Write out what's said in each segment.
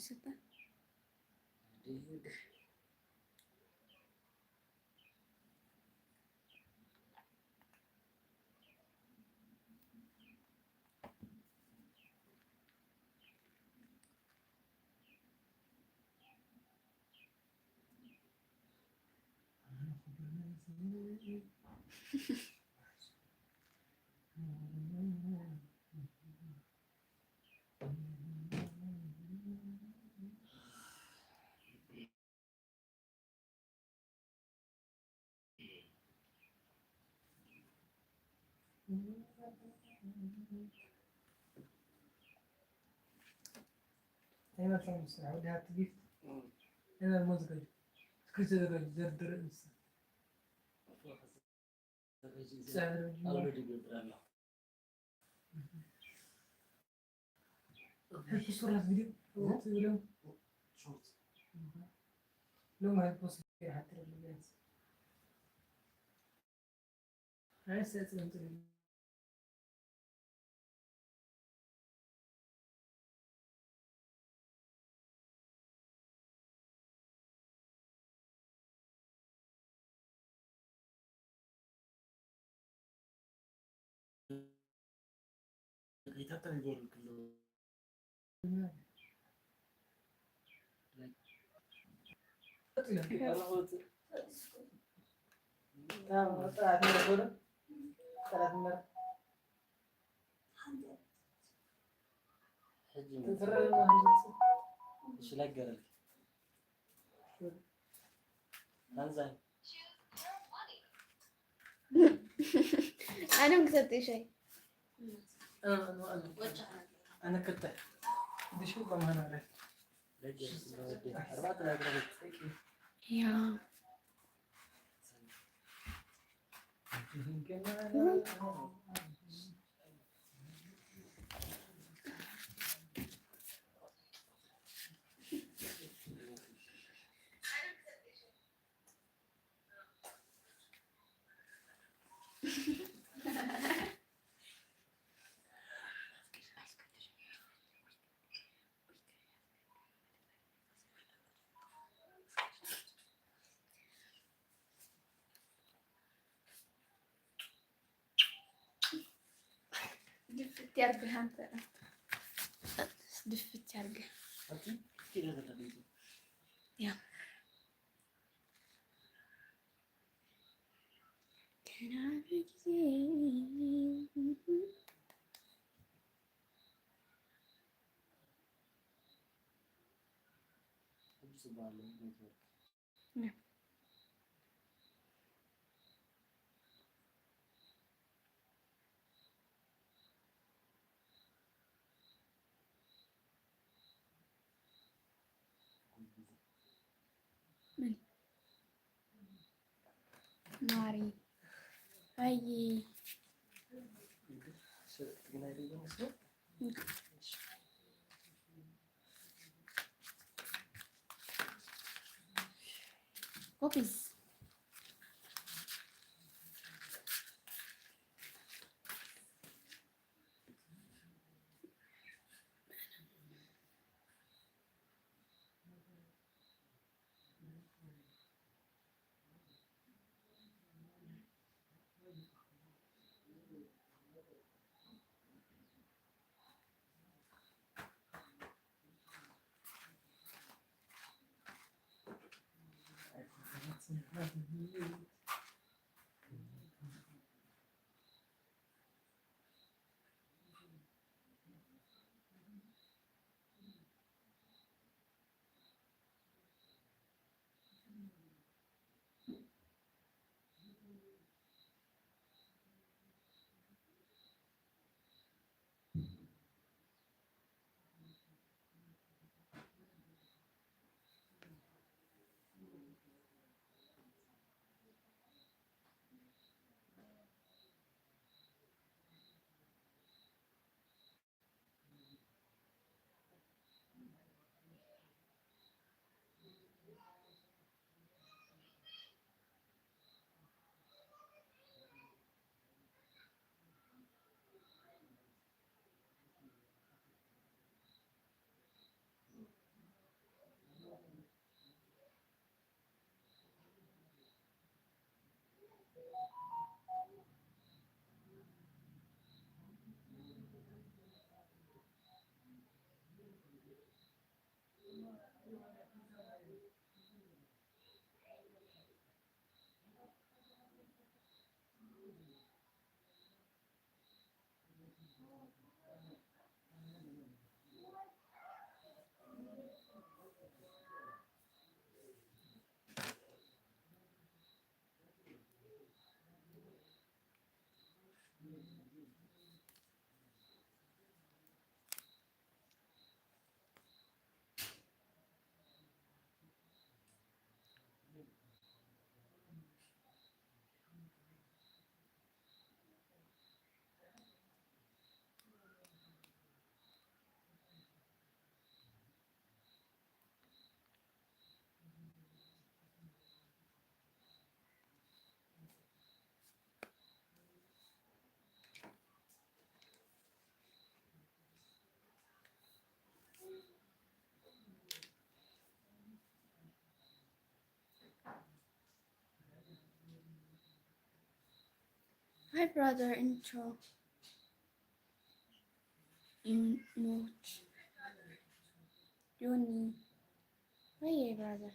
ይሰጠ። Hemen sormuşsun ya. Hadi artık git. Hemen mozgacı. Kızı da böyle dırdırır mısın? Sen de böyle. Hadi kusura video. Video. Short. Lo más posible. Gracias. ሕጂ ሽለገረልክ። ኣንዛይ። ኣነ ክሰጥ ሻይ። ኣነ ክልተ። ድሹ በማና። ያ። ድፍት ያርግህ አንተ። ድፍት ያርግህ። ያ። ገና በጊዜ ሕጂ ጽቡቕ ኣሎ ኔትወርክ። ያ። ምን? ማሪ። ኣይ። ኮፒስ። Hi, brother, intro. Emoji. Yoni. Hey, brother.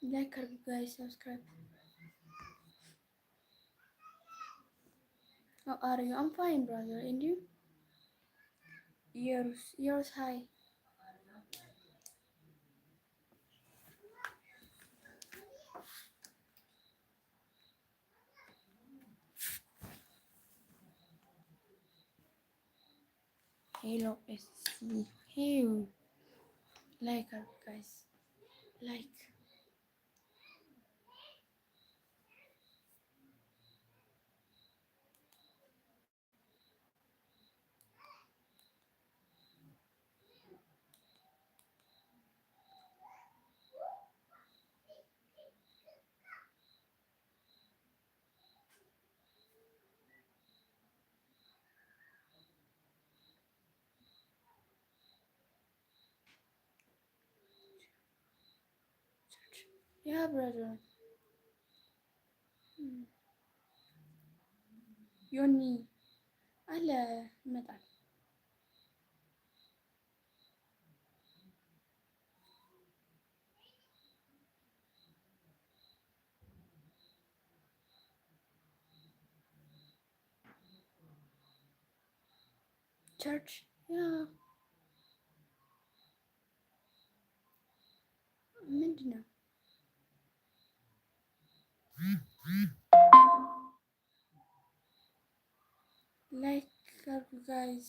Like, guys, subscribe. How are you? I'm fine, brother. And you? Yours, yours, hi. Hello, S C. Hey. Like, guys. Like. Yeah, brother. ዮኒ አለ ይመጣል። Church, yeah. ምንድን ነው? Like አድርጉ guys።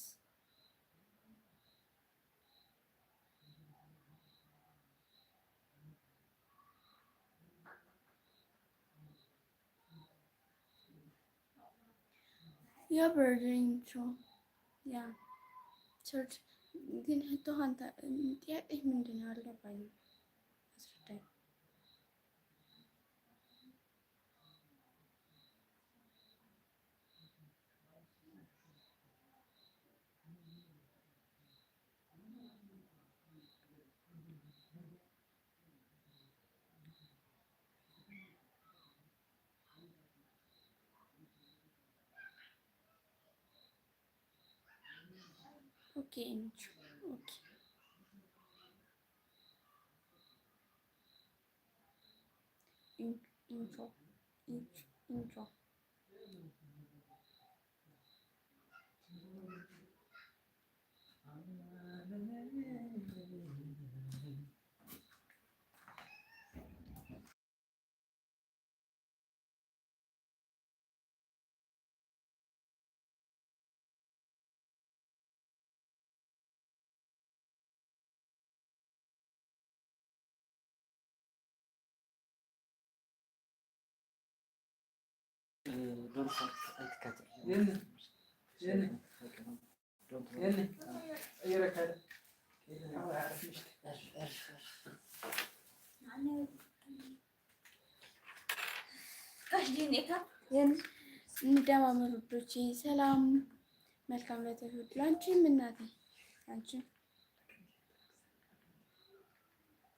Yeah, brother intro. Yeah. Church ግን ሕቶ ካንተ ጥያቄ ምንድን ነው? አልገባኝም። አስረዳኝ። Okay, intro. Okay. In- intro. Intro. Intro. እንደማመር ውዶቼ፣ ሰላም፣ መልካም ለተፈዱ ላንቺም እናቴ፣ አንቺም።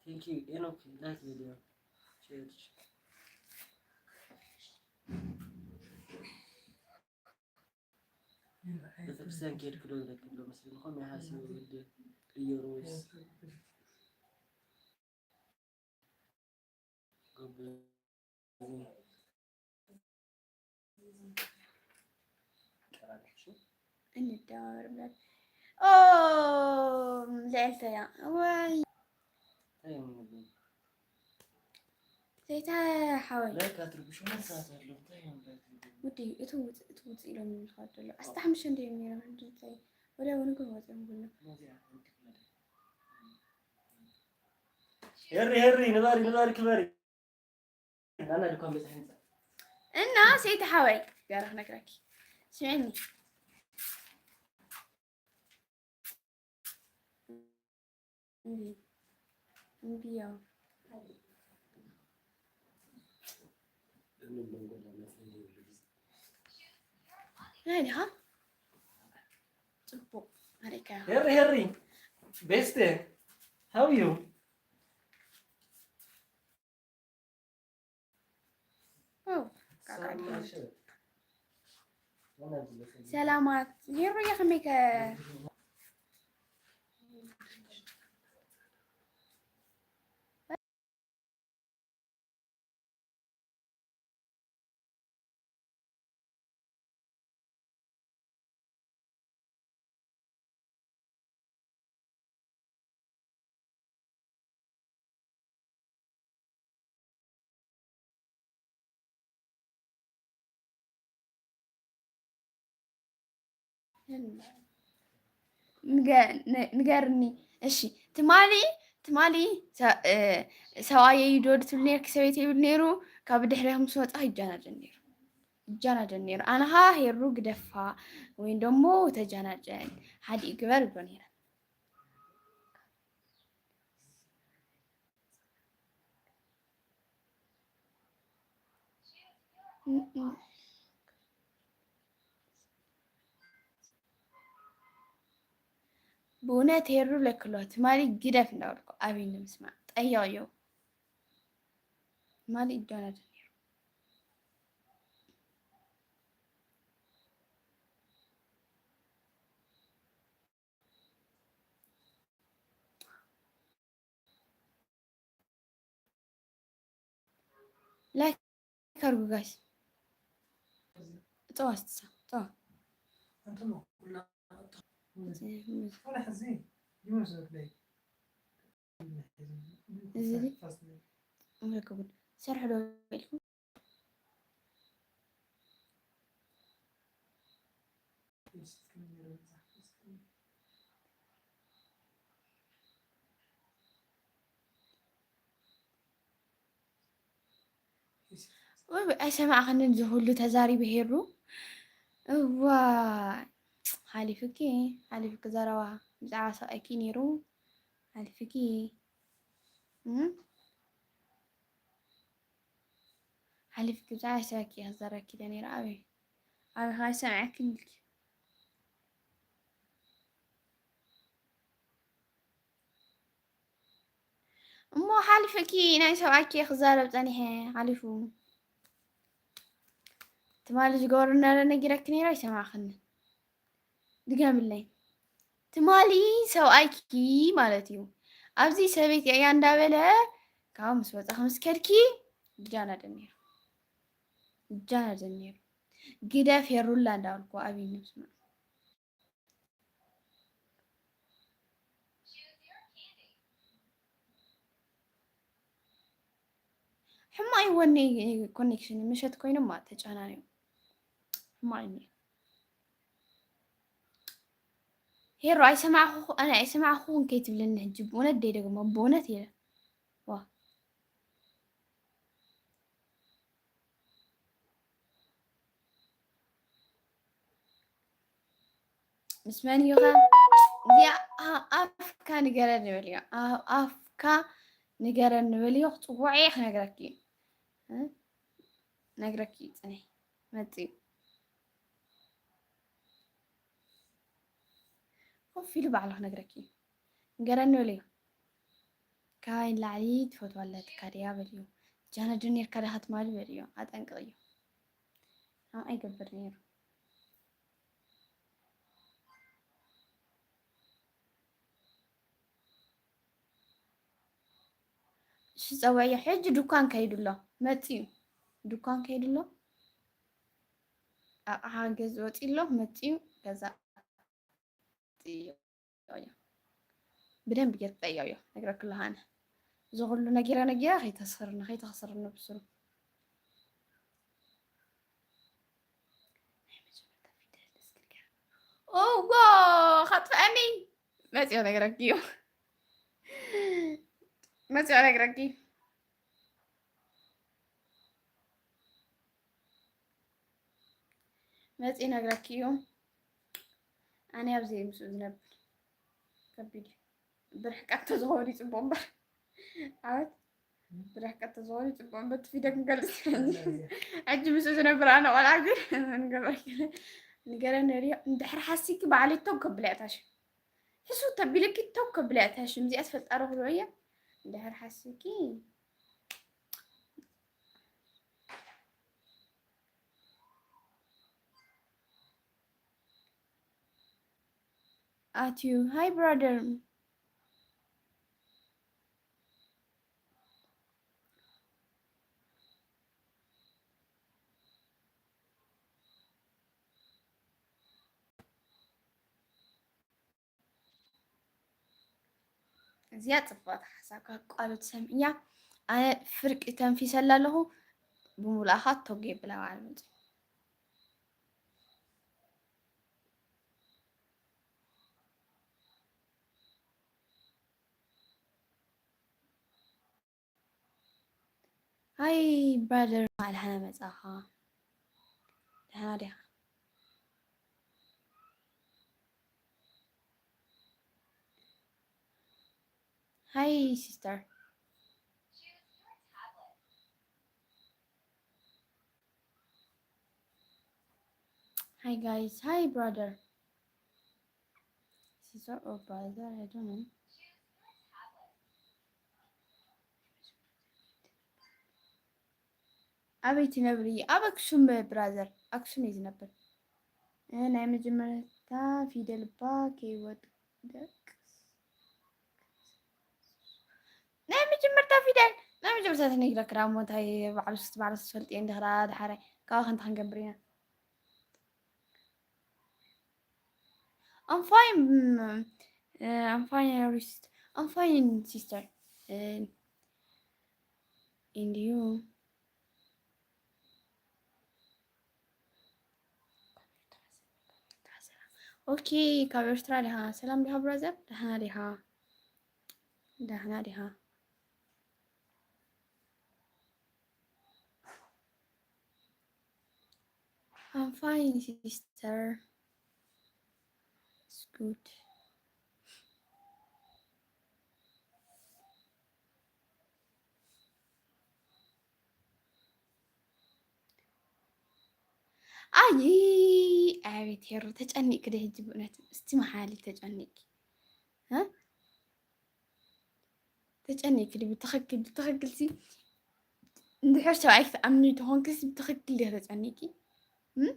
Thank you ሄኖክ። Like video. ቤተክርስትያን ከይድክ ዶ ንረክብ ዶ መስልንኹም? ይሓስቡ ወዲ ቅየሩ ወይስ? እንደዋወር ብለን። ኦ፣ ልዕልተያ። ወይ። ዘይታ ሓወይ። ላይክ ኣትርብሹ፣ መን ሰዓት ኣሎ? እንታይ እዮም ላይክ ዝብሉ? ውዲ፣ እቲ ውፅ-፣ እቲ ውፅ ኢሎም ይልካ ዘሎ። ኣስታ ሓሙሽተ እንደ የሚለው እንደ እንታይ? ወዲያ ወንጎ ወፂኦም ብሎ። ሄሪ፣ ሄሪ፣ ንባሪ፣ ንባሪ፣ ክበሪ። ናና ድኳን ቤት ህንጻ። እና ሰይቲ ሓወይ፣ ጋራ ክነግረኪ። ስምዕኒ። እምቢ። እምቢ ያው። ናይ ዲኻ? ጽቡቕ። ኣሪካ። ሄሪ፣ ሄሪ። ቤስቴ። How you? ኦ፣ ቃቃ ሰላም ዲኻ? ናቸው። ሰላማት። ሄሩየ ከመይ ከ? ንገ-፣ ን-፣ ንገርኒ። እሺ፣ ትማሊ፣ ትማሊ ሰ-፣ እ፣ ሰብኣየይ ዶ ትብል ነርኪ፣ ሰበይተይ ይብል ነይሩ፣ ካብ ድሕሬኹም ስወጣ ይጃናጀን ነይሩ። ይጃናጀን ነይሩ። ኣነ ኸዓ ሄሩ ግደፋ ወይ ደሞ ተጃናጀን፣ ሓዲእ ግበር ይብሎ ነይረ። ብእውነት ሄሩ ለክሎ ትማሊ ግደፍ እንዳበልኩ ኣበይ ንምስማዕ ጠየቕዮ። ትማሊ ይዳናደ ነይሩ። ላይክ ኣርጉ ጋይስ። እጸዋ ስትሳ፣ እጸዋ። أنتم كلها እዚ ወላ ሕዚ ይመስለኝ። እዚ ምረክቡን ሰርሑ ዶ ኢልኩም? ወይ ወይ፣ ኣይሰማዕኽንን ዝሁሉ ተዛሪቡ ሄሩ። እዋ፣ ሓሊፍኪ፣ ሓሊፍኪ ዘረባ። ብዛዕባ ሰብኣይኪ ነይሩ፣ ሓሊፍኪ። እም? ሓሊፍኪ ብዛዕባ ሰብኣይኪ እየ ክዛረበኪ ኢለ ነይረ። ኣበይ? ኣበይ ከ ኣይሰምዐክን ኢልኪ? እሞ ሓሊፍኪ ናይ ሰብኣይኪ እየ ክዛረብ ጸኒሐ፣ ሓሊፉ። ትማሊ ዝገበሩ እናረ ነጊረኪ ነይረ፣ ኣይሰማዕኽንን። ድገምለይ። ትማሊ ሰብኣይኪ ማለት እዩ። ኣብዚ ሰበይቲ እያ እንዳበለ ካብ ምስ ወጻኺ ምስ ከድኪ ይጃናደ ነይሩ። ይጃናደ ነይሩ። ግደፍ ሄሩላ እንዳበልኩ ኣብይ ንምስማዕ። ሕማቕ እዩ ወኒ ኮኔክሽን ምሸት ኮይኖም ማለት ተጨናንዮም። ሕማቕ እዩ። ሄሮ ኣይሰማዕኹ-፣ ኣነ ኣይሰማዕኹን ከይትብለኒ ሕጂ ብእውነት ደይ ደግሞ ብእውነት ኢለ። ዋ። ምስ መን እዩ ኸ? እዚኣ ኣ-፣ ኣፍካ ንገረኒ በልዮ። ኣ-፣ ኣፍካ ንገረኒ በልዮ፣ ክጽውዖ እየ ክነግረኪ እዩ። እ? ነግረኪ እዩ፣ ጽንሒ። መጽዩ። ኮፍ ኢሉ ባዕሉ ክነግረኪ እዩ። ንገረኒ በልዮ። ካባይ ንላዕሊ ትፈትዋ ኣለትካ ድያ በልዮ። ጃነዱ ኔርካ ዳኻ ትማሊ በልዮ፣ ኣጠንቅቕዮ። ከምኡ ኣይገብር ነይሩ። እሺ፣ ጸውዕዮ። ሕጂ ድኳን ከይዱ ኣሎ፣ መጺኡ። ድኳን ከይዱ ኣሎ። ኣቕሓ ገዝ ወጺኡ ኣሎ፣ መጺኡ። ገዛ ወጺኡ። ብደንብ ጌርኪ ጠይቅዮ፣ ነግረኪ ኣለኹ ኣነ። እዚ ኩሉ ነጊረ ነጊረ ከይተስኽርኒ፣ ከይተኽስርኒ ብስሩ። እዎ፣ ከጥፍአኒ። መጺኦ ነግረኪ እዩ። መጺኦ ነግረኪ። መጺ ነግረኪ እዩ። ኣነ ኣብዚ ምስኡ ዝነብር ከቢድ እዩ። ብርሕቀት ተዝኸውን ይጽቡቕ እምበር። ኣበት ብርሕቀት ተዝኸውን ይጽቡቕ እምበር፣ እቲ ፊደል ክንገልጽ። ሕጂ ምስኡ ዝነብር ኣነ ቆልዓ ግን ንገበርኪ። ንገረኒ ሪዮ፣ እንድሕር ሓሲኪ ባዕለይ ተው ከብላ እያ ታሽ። ሕሱ ተቢለኪ ተው ከብላ እያ ታሽ። እዚኣ ትፈልጣ ዶ ክብሎ እያ። እንድሕር ሓሲኪ ኣትዩ። ሃይ ብራደር። እዚኣ ጽብቕቲ ሓሳብ ካብ ቃሉ ትሰምዕያ። ኣነ ፍርቂ ተንፊሰላ ኣለኹ። ብምሉኣኻ ቶጌ ብላ ባዕሉ መጽኡ። ሃይ ብራደር፣ እንኳዕ ደሓና መጻኻ። ደሓና ዲኻ? ሃይ ሲስተር። Hi guys, hi brother. Sister or brother, I don't know. ኣበይ ትነብሪ? ኣብ ኣክሱም ብራዘር፣ ኣክሱም እየ ዝነብር። እ፣ ናይ መጀመርታ ፊደል እባ ከይወድቅ። ናይ መጀመርታ ፊደል፣ ናይ መጀመርታ ተነግረክራ እሞ እንታይ ባዕሉ ስቲ ባዕሉ ትፈልጥ እየ እንድኽራ ድሓረ ካብኣ ከንታ ክንገብር ኢና። I'm fine. Mm, uh, I'm fine, Aris. I'm fine, sister. Uh, and you? ኦኬ፣ ካብ ኤርትራ ዲኻ? ሰላም ዲኻ ብራዘር? ደህና ዲኻ? ደህና ዲኻ? I'm fine, sister. It's good. ኣይ፣ ኣቤት ሄሩ፣ ተጨኒቅኪ ዶ ሕጂ ብእውነት? እስቲ መሓሊ ተጨኒቅኪ፣ እ? ተጨኒቅኪ ዶ ብትኽክል፣ ብትኽክል ሲ፣ እንድሕር ሰብኣይ ክትኣምኒ ተኾንኪ ሲ፣ ብትኽክል ዲኺ ተጨኒቅኪ? እም?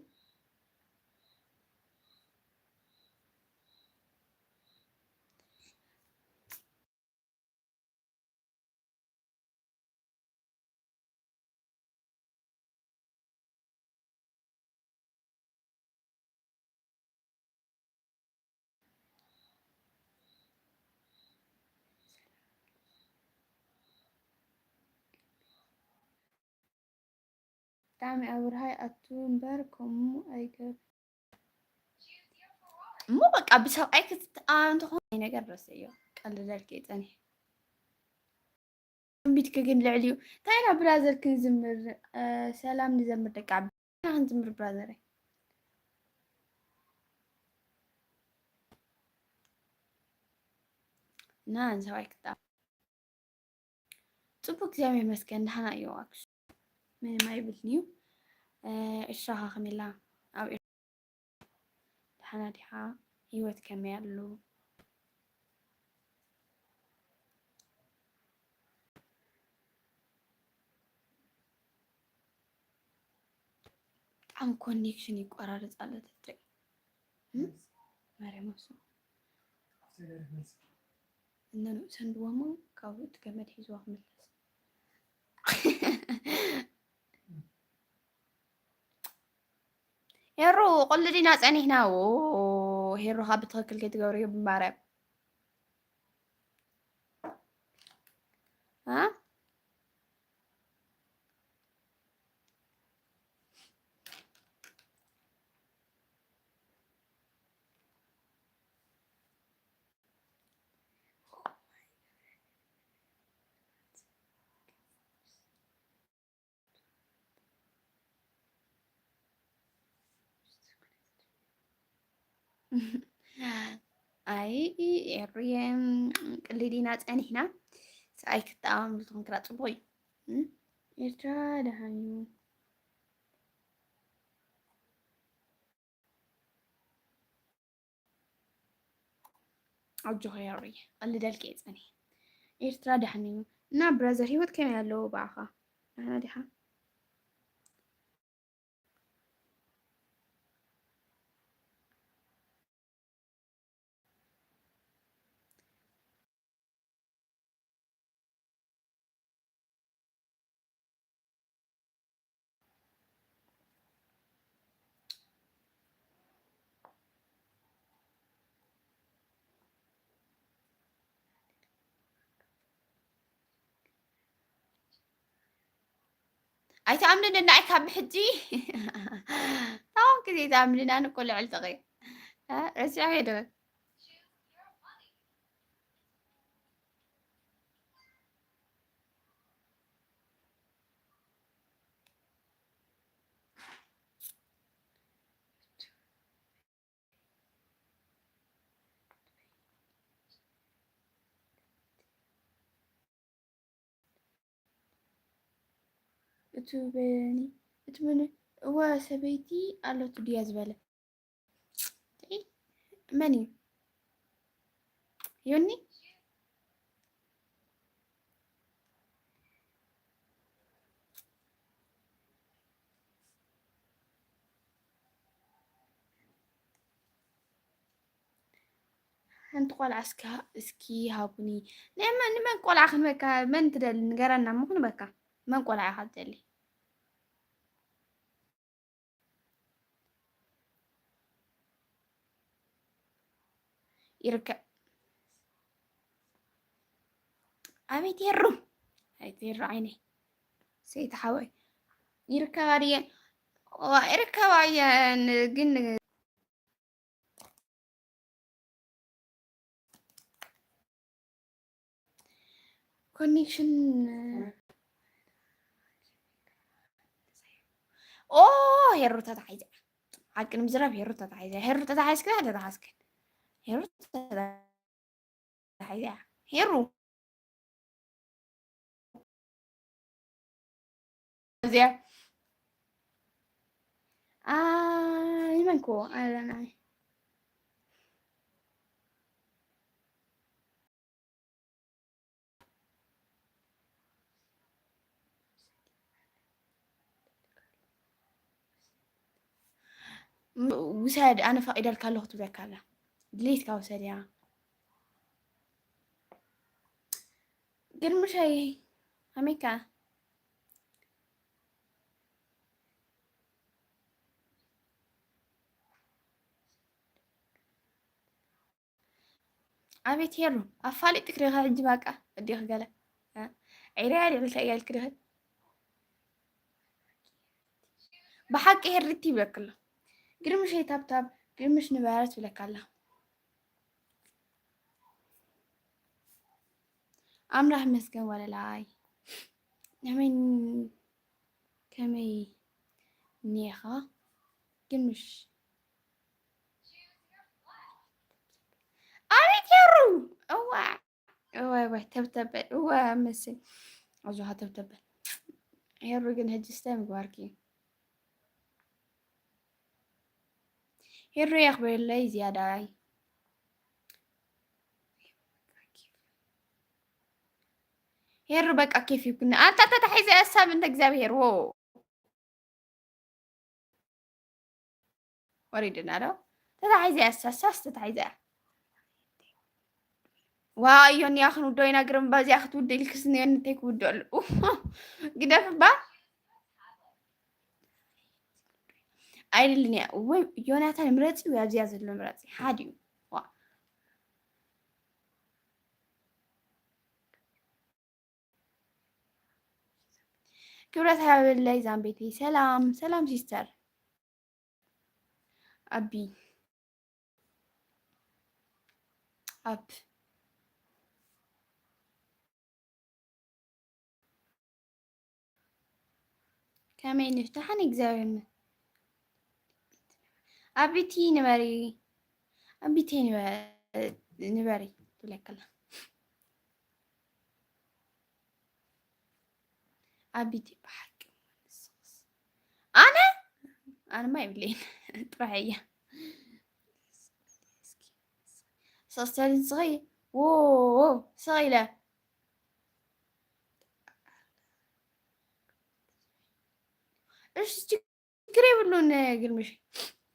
ብጣዕሚ ኣብርሃይ ኣቱ እምበር ከምኡ ኣይገብ-፣ እሞ በቃ ብሰብኣይ ክትተኣማመን እንተኾነ ናይ ነገር ረሰዮ። ቀልደልኪ እየ ጸኒሐ። ትንቢትኪ ግን ልዕሊኡ። እንታይ ኢና ብራዘር ክንዝምር? እ፣ ሰላም ንዘምር ደቂ ዓቢ። እንታይ ክንዝምር ብራዘረይ? እና ንሰብኣይ ክጣ-፣ ጽቡቅ፣ እግዚኣብሔር ይመስገን፣ ደሓና እዩ። ኣክሽ ምንም ኣይብልን እዩ። እ፣ እሻኻ ከመይ ኣላ? ኣብ ኤ-፣ ደሓና ዲኻ? ህይወት ከመይ ኣሎ? ብጣዕሚ ኮኔክሽን ይቆራረፅ ኣሎ ተትርኢ። እም? ማርያም ኣብሱ። እነ ንኡሰን ድወሞ ካብኡ እቲ ገመድ ሒዝዋ ክምለስ። ሄሩ፣ ቁሊ ዲና ጸኒሕና? ዎ፣ ሄሩ፣ ካብ ብትኽክል ከይትገብርዮ ብማርያም። አ? ኣይ ኤሩየ፣ ቅሊ ዲና ጸኒሕና። ሰኣይ ክትጠማምሉ ትኾን ክራ ጽቡቕ እዩ። እም? ኤርትራ ደሃዩ። ኣጆኺ ኤሩየ፣ ቀልደልኪ እየ ጸኒሐ። ኤርትራ ደሓን እዩ እና ብራዘር፣ ህይወት ከመይ ኣለዎ ብኣኻ? ደህና ዲኻ? ኣይትኣምንን እና ኣይካብ ሕጂ ታውን ግዜ ትኣምንን ኣነ እኮ ልዕል ጥቒ ረሲዖም የደረግ እቱ በኒ እቱ መን እወ ሰበይቲ ኣሎቱ ድያ ዝበለ መን እዩ? ዮኒ ሓንቲ ቆልዓ እስኪ እስኪ ሃቡኒ። ናይ መን ንመን ቆልዓ ክንበካ መን ትደሊ ንገረና እሞ ክንበካ መን ቆልዓ ኢኻ ትደሊ? ይርከብ። ኣቤት የሩ ኣቤት የሩ ዓይነይ ሰይቲ ሓወይ ይርከባ ድየ? ይርከባ እየን ግን ኮኔክሽን ኦ ሄሩ ተታሒዛ ሓቂ ንምዝራብ ሄሩ ተታሒዛ ሄሩ ተታሒዝክን ተታሓዝክን ሄሩ ተታሒዛ ሄሩ እዚኣ ይመንኮ ኣለና ውሰድ ኣነ ፈቒደልካ ኣለኹ ትብለካ ኣላ ድሌትካ ውሰድ እያ ግርምሸይ ኣሜካ ኣቤት ሄሉ ኣፋሊጥክ ዲኻ ሕጂ ባቃ እዲኽ ገለ ዒረያ ልዕልታ እያ ኢልክ ዲኺ ብሓቂ ሄሪቲ ይብለክ ኣሎ ግርምሸይ ታብታብ ግርምሽ ንበረት ትብለካ ኣላ ኣምላኽ ይመስገን ወለላይ ከመይ ከመይ እኒኤኻ ግምሽ ኣቤት ሄሩ እዋ እዋ እዋ ተብተበል እዋ መስል ኣጆኻ ተብተበል ሄሩ ግን ሕጂ ስታይ ምግባርኪ እዩ ሄሩ የኽብረለይ ዝያዳይ ሄሩ በቃ ኬፍ ይኩን ኣንተ ተታሒዘ እሳብ እንተ እግዚኣብሔር ዎ ወሪድና ዶ? ተታሒዛ እያ፣ ሳሳስ ተታሒዛ እያ። ዋ፣ እዮን እያ ክንውዶ ኢና፣ ግርም በዚኣ ክትውዶ ኢልክስ እዮን እንታይ ክውዶ ኣለዎ? ግደፍ እባ። ኣይደልን እያ። ወይ ዮናታን ምረጺ፣ ወይ ኣብዚኣ ዘሎ ምረጺ። ሓዲኡ። ዋ። ክብረት ሃበለይ ዛምቤቲ። ሰላም፣ ሰላም ሲስተር። ኣቢ። ኣፕ። ከመይ ንፍታሕን እግዚኣብሔር ይመስገን። ኣቢቲ ንበሪ፣ ኣቢቲ ንበ-፣ ንበሪ ትብለከላ። ኣቢቲ ብሓቂ ንስኽስ። ኣነ? ኣነማ የብለይን። ጥራሕ እያ። ሰስተሪ ንስኺ? ዎ፣ ስቕ ኢለ። እሺ፣ ችግር የብሉን ግርምሽ።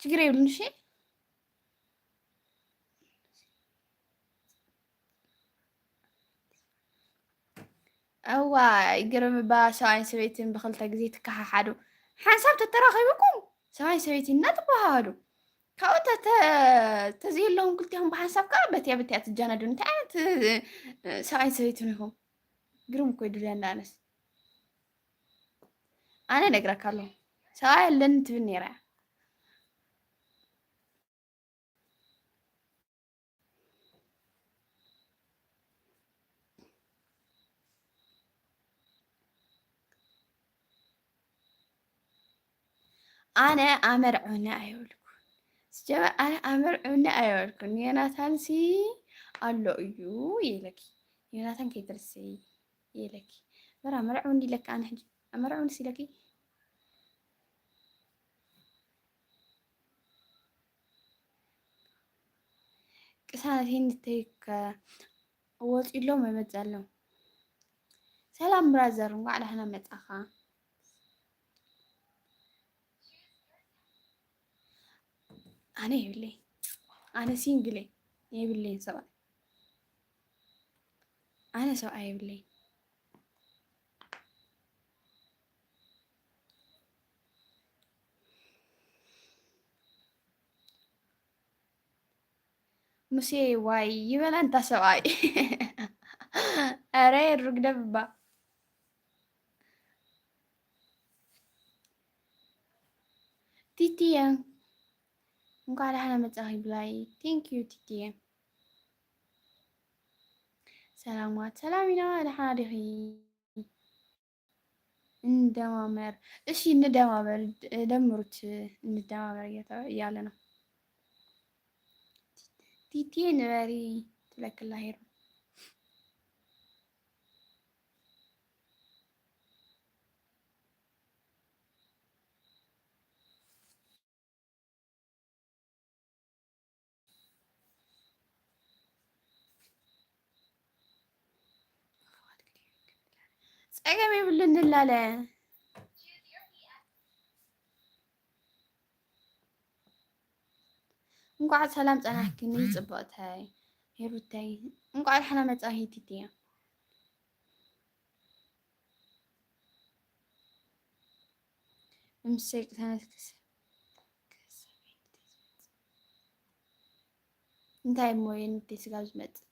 ችግር የብሉን፣ እሺ? እዋ፣ ይገርም እባ ሰብኣይን ሰበይትን ብኽልተ ግዜ ትከሓሓዱ። ሓንሳብ ተተራኺብኩም ሰብኣይን ሰበይትን እናተበሃሃሉ። ካብኡ ተተ-፣ ተዘይህልዎም ክልቲኦም ብሓንሳብ ከኣ በቲያ በቲያ ትጃነዱ። እንታይ ዓይነት፣ እ፣ ሰብኣይን ሰበይትን ኢኹም? ግርም እኮ እዩ ድልያ እንዳ ኣነስ። ኣነ እነግረካ ኣለኹ። ሰብኣይ ኣለኒ ትብል ነይራ እያ። ኣነ ኣመርዕውኒ ኣይበልኩን። ስጀመር ኣነ ኣመርዕውኒ ኣይበልኩን። ዮናታንሲ ኣሎ እዩ ኢለኪ። ዮናታን ከይትርስይ ኢለኪ። በራ ኣመርዕውኒ ኢለኪ ኣነ ሕጂ። ኣመርዕውንስ ኢለኪ። ቅሳነተይ ንተይከ ወፂ ኣሎ መመፅ ኣሎ። ሰላም ብራዘር፣ እንኳዕ ደህና መፃኻ። ኣነ የብለይ፣ ኣነ ሲንግል እየ፣ የብለይን ሰብኣይ። ኣነ ሰብኣይ የብለይን። ሙሴ ዋይ ይበላ እንታ ሰብኣይ። ኧረ የሩግ ደብባ። ቲቲየ እንኳዕ ደሓና መጻኺ ብላይ። Thank you ቲቲየ። ሰላማት ሰላም ኢና፣ ደሓና ዲኺ? እንደማመር። እሺ እንደማመር፣ ድ-፣ ደምሩት። እንደማመር እየተ-፣ እያለ ነው። ቲቲ ንበሪ ትብለክላ ሄሩ። ጸገም የብሉን ንላለ። እንኳዕ ሰላም ጸናሕክኒ ጽብቕተይ ሄሩተይ። እንኳዕ ደሓና መጻኺ ቲቲየ። እምሰይ ቅሳነት ክስ-፣ እንታይ እሞ የንቴ ስጋ ዝመጽእ?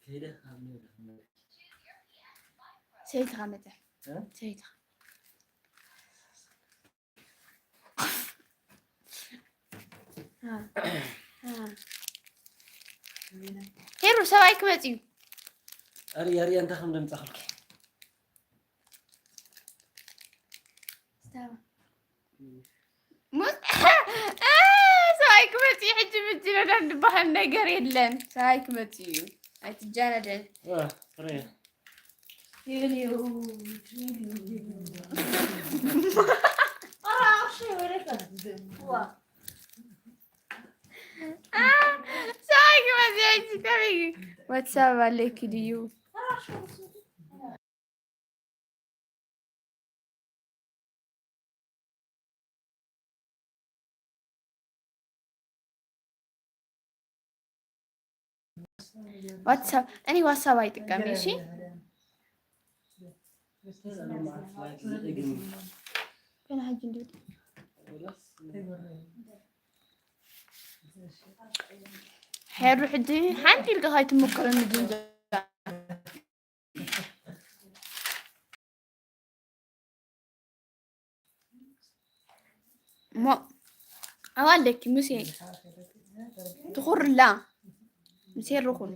ከይደ ካብ ንብላ ሰይትኻ መጸ። እ? ሰይትኻ። ሄሩ ሰብኣይ ክመጽ እዩ። ኣርያ፣ ኣርያ፣ እንታይ ከም ዘምጻኽልኪ? ሙ-፣ እ፣ ሰብኣይ ክመጽ ሕጂ ምጅነዳን ዝበሃል ነገር የለን። ሰብኣይ ክመጽእ እዩ። ኣይትጃነደን። ዋ፣ ፍሬ። ሰብኣይ ክመጽእ እዩ። ሕጂ ከመይ እዩ? ዋትሳብ ኣለኪ ድዩ? ዋትሳፕ እኔ ዋትሳፕ አይጠቀም። እሺ ገና ሕጂ እንዲሁ ሄሩ ሕጂ ሓንቲ ኢልካ ከይትምክረኒ ጅንጀ እሞ ኣዋልደኪ ሙሴ ትኹርላ ምስ ሄርኹም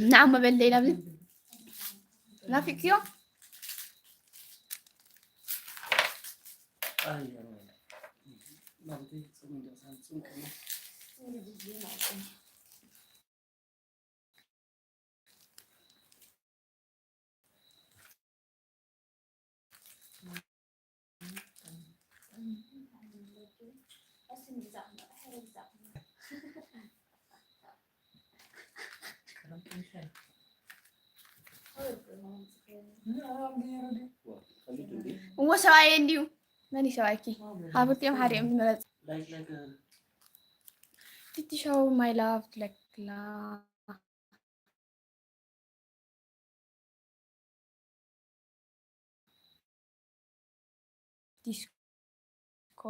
ንዓሞ በል ሌላ ብለ ናፊቅዮ እዎ ሰብኣየ እንድዩ። መን እዩ ሰብኣይኪ? ሃብርቲኦም ሓደ እዮም ዝመረጽ። ቲቲ ሾው ማይ ላቭ ትለክላ። ዲስኮ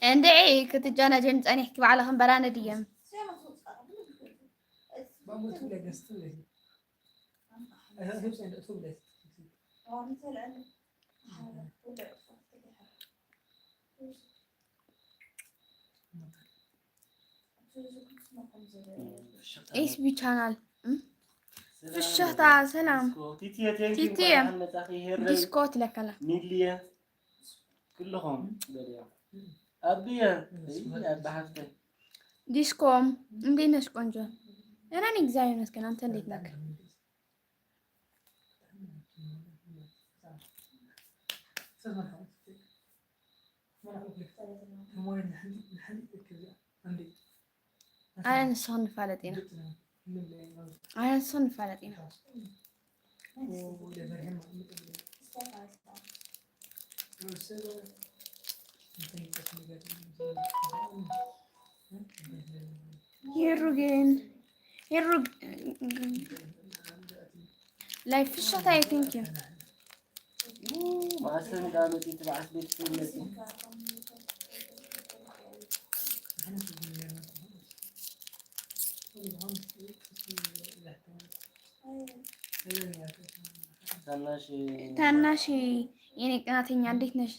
እንድዒ ክትጃናጀን ጸኒሕኪ ባዕልኽን በራነ ድየን። ኤስቢ ቻናል ፍሽኽታ ሰላም ቲቲየ ዲስኮ ትለከላ ሚልየ ኩልኹም በልያ ኣብየ ኣባሓፍተ ዲስኮም እንዴት ነሽ ቆንጆ? ደህና ነኝ እግዚአብሔር ይመስገን። አንተ እንዴት ነህ? ኣነ ንስኽን ንፋለጥ ኢና። ኣነ ንስኽን ንፋለጥ ኢና። ሄሩ ግን ሄሩ ላይፍ ፍሽኽታይ ቴንክ ዩ ማእሰን ዳ መፂ ትባዓስ ቤት ትመፂ ታናሽ የኔ ቅናተኛ እንዴት ነሽ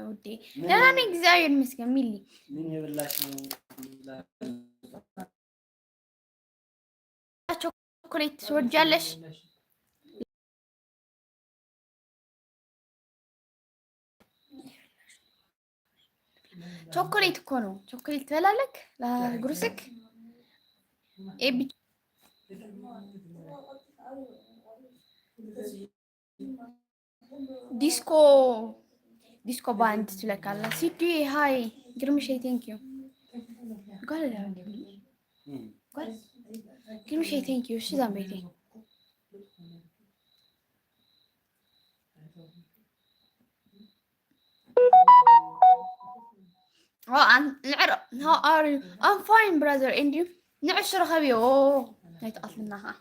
ውዴ? ደህና ነኝ እግዚአብሔር ይመስገን። ሚሊ ምን የበላሽ ነው? ቸኮሌት ትወጃለሽ? ቸኮሌት እኮ ነው። ቸኮሌት ትበላለክ ለጉርስክ ኤቢ ዲስኮ ዲስኮ ባንድ ትለካላ ሲዲ ሃይ ግርምሸይ ቴንክ ዩ ጓል ግርምሸይ ቴንክ ዩ እሺ ዛምበይተይ ንዕር how are you I'm fine brother and you ንዕሽ ርኸብዮ ናይ ተቐትልና ኸዓ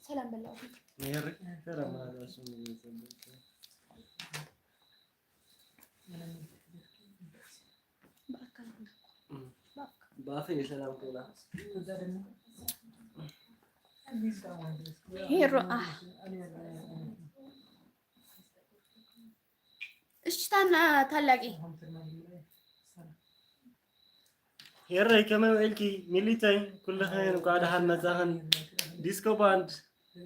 ሰላም በላ ብኣፈይ እየ ሰላም ክብላ። ሄሮ ኣህ እሽታና ታላቂ ሄረይ ከመይ ውዒልኪ? ሚሊተይ ኩልኽን እንኳዕ ደሓን መጻኽን። ዲስኮ ባንድ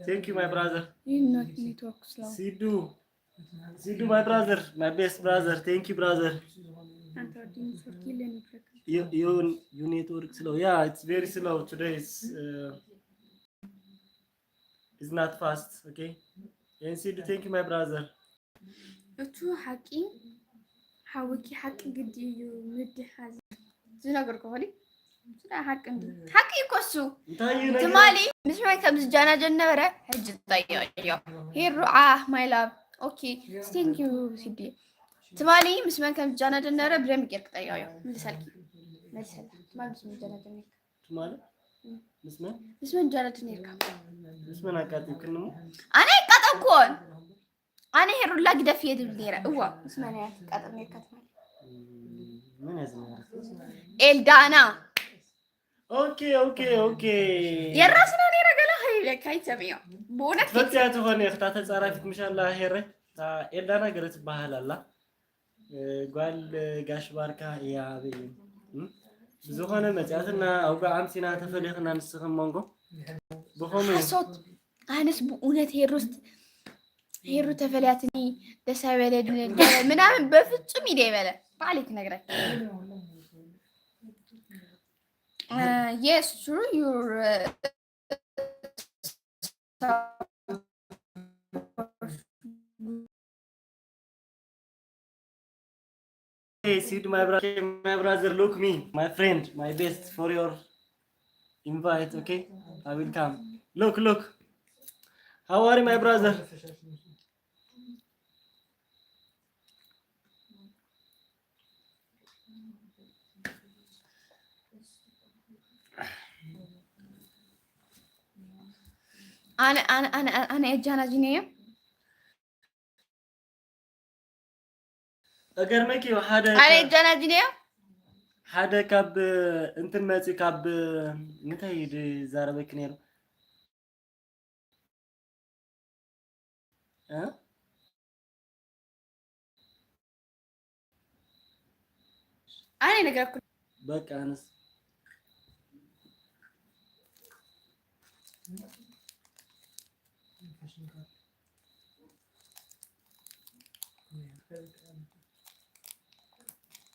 thank you my brother። ይህነት ኔትወርክ ስላው ሲዱ ሲዱ my brother, my best brother, thank you brother. አንተ ወዲን ሶርኪ ለኔትወርክ You you you network slow. Yeah, it's very slow today. It's uh, it's not fast. Okay. And Sidu, thank you my brother. እቱ ሓቂ ሓውኪ ሓቂ ግዲ እዩ ምድሓዝ ዝነገርኩ ኾኒ ሓቂ እንዲ ሓቂ እኮ እሱ እንታይ እዩ ነገር? ትማሊ ምስ መን ከም ዝጃናጀን ነበረ። ሕጂ ጠይቀዮ። ሄሩ ዓ my love okay thank you ሲዲ ትማሊ ምስ መን ከም ዝጃናጀን ነበረ። ብደንብ ጌርክ ጠይቀዮ። መልሰልኪ መልሰልኪ ትማሊ ምስ መን ጃናጀን ነርካ ትማሊ ምስ መን ምስ መን ጃናጀን ነርካ? ምስ መን ኣቃጢብክኒ እሞ? ኣነ ኣይቃጠብኩዎን። ኣነ ሄሩላ ግደፍ እየ ዝብል ነይረ። እዋ ምስ መን እያ ትቃጠብ ነርካ ትማሊ? መን እያ ዝነበረት? ኤልዳና ኦኬ ኦኬ ኦኬ። የራስና ነይረ ገለ ከይብለካ ይሰምዮ ብእውነት ትፈልጥያ ትኾን እየ ክታ ተጻራፊት ምሻላ ሄረ እታ ኤልዳና ገለ ትበሃል ኣላ። እ፣ ጓል ጋሽ ባርካ እያ ኣበይ እዩ? እም? ብዝኾነ መጽያትና ኣውጋ ኣምሲና ተፈሊኽና ንስኽን መንጎ ብኸመይ እዩ? ሓሶት ኣነስ ብእውነት ሄሩስ ሄሩ ተፈልያትኒ ደስ ኣይበለንን ምናምን በፍጹም ኢደ ይበለ ባዕለይ ክነግረክ yes true you're Hey, Sid, my brother, my brother, look me, my friend, my best for your invite, okay? I will come. Look, look. How are you, my brother? ኣነ ኣነ ኣነ ኣነ ኣነ የጃናጅነዮ እገርመኪ ሓደ ኣነ የጃናጅነዮ ሓደ ካብ እንትን መፂ ካብ እንታይ ዝዛረበኪ ነይሩ እ? ኣነ ይነግረኩ በቃ ኣነስ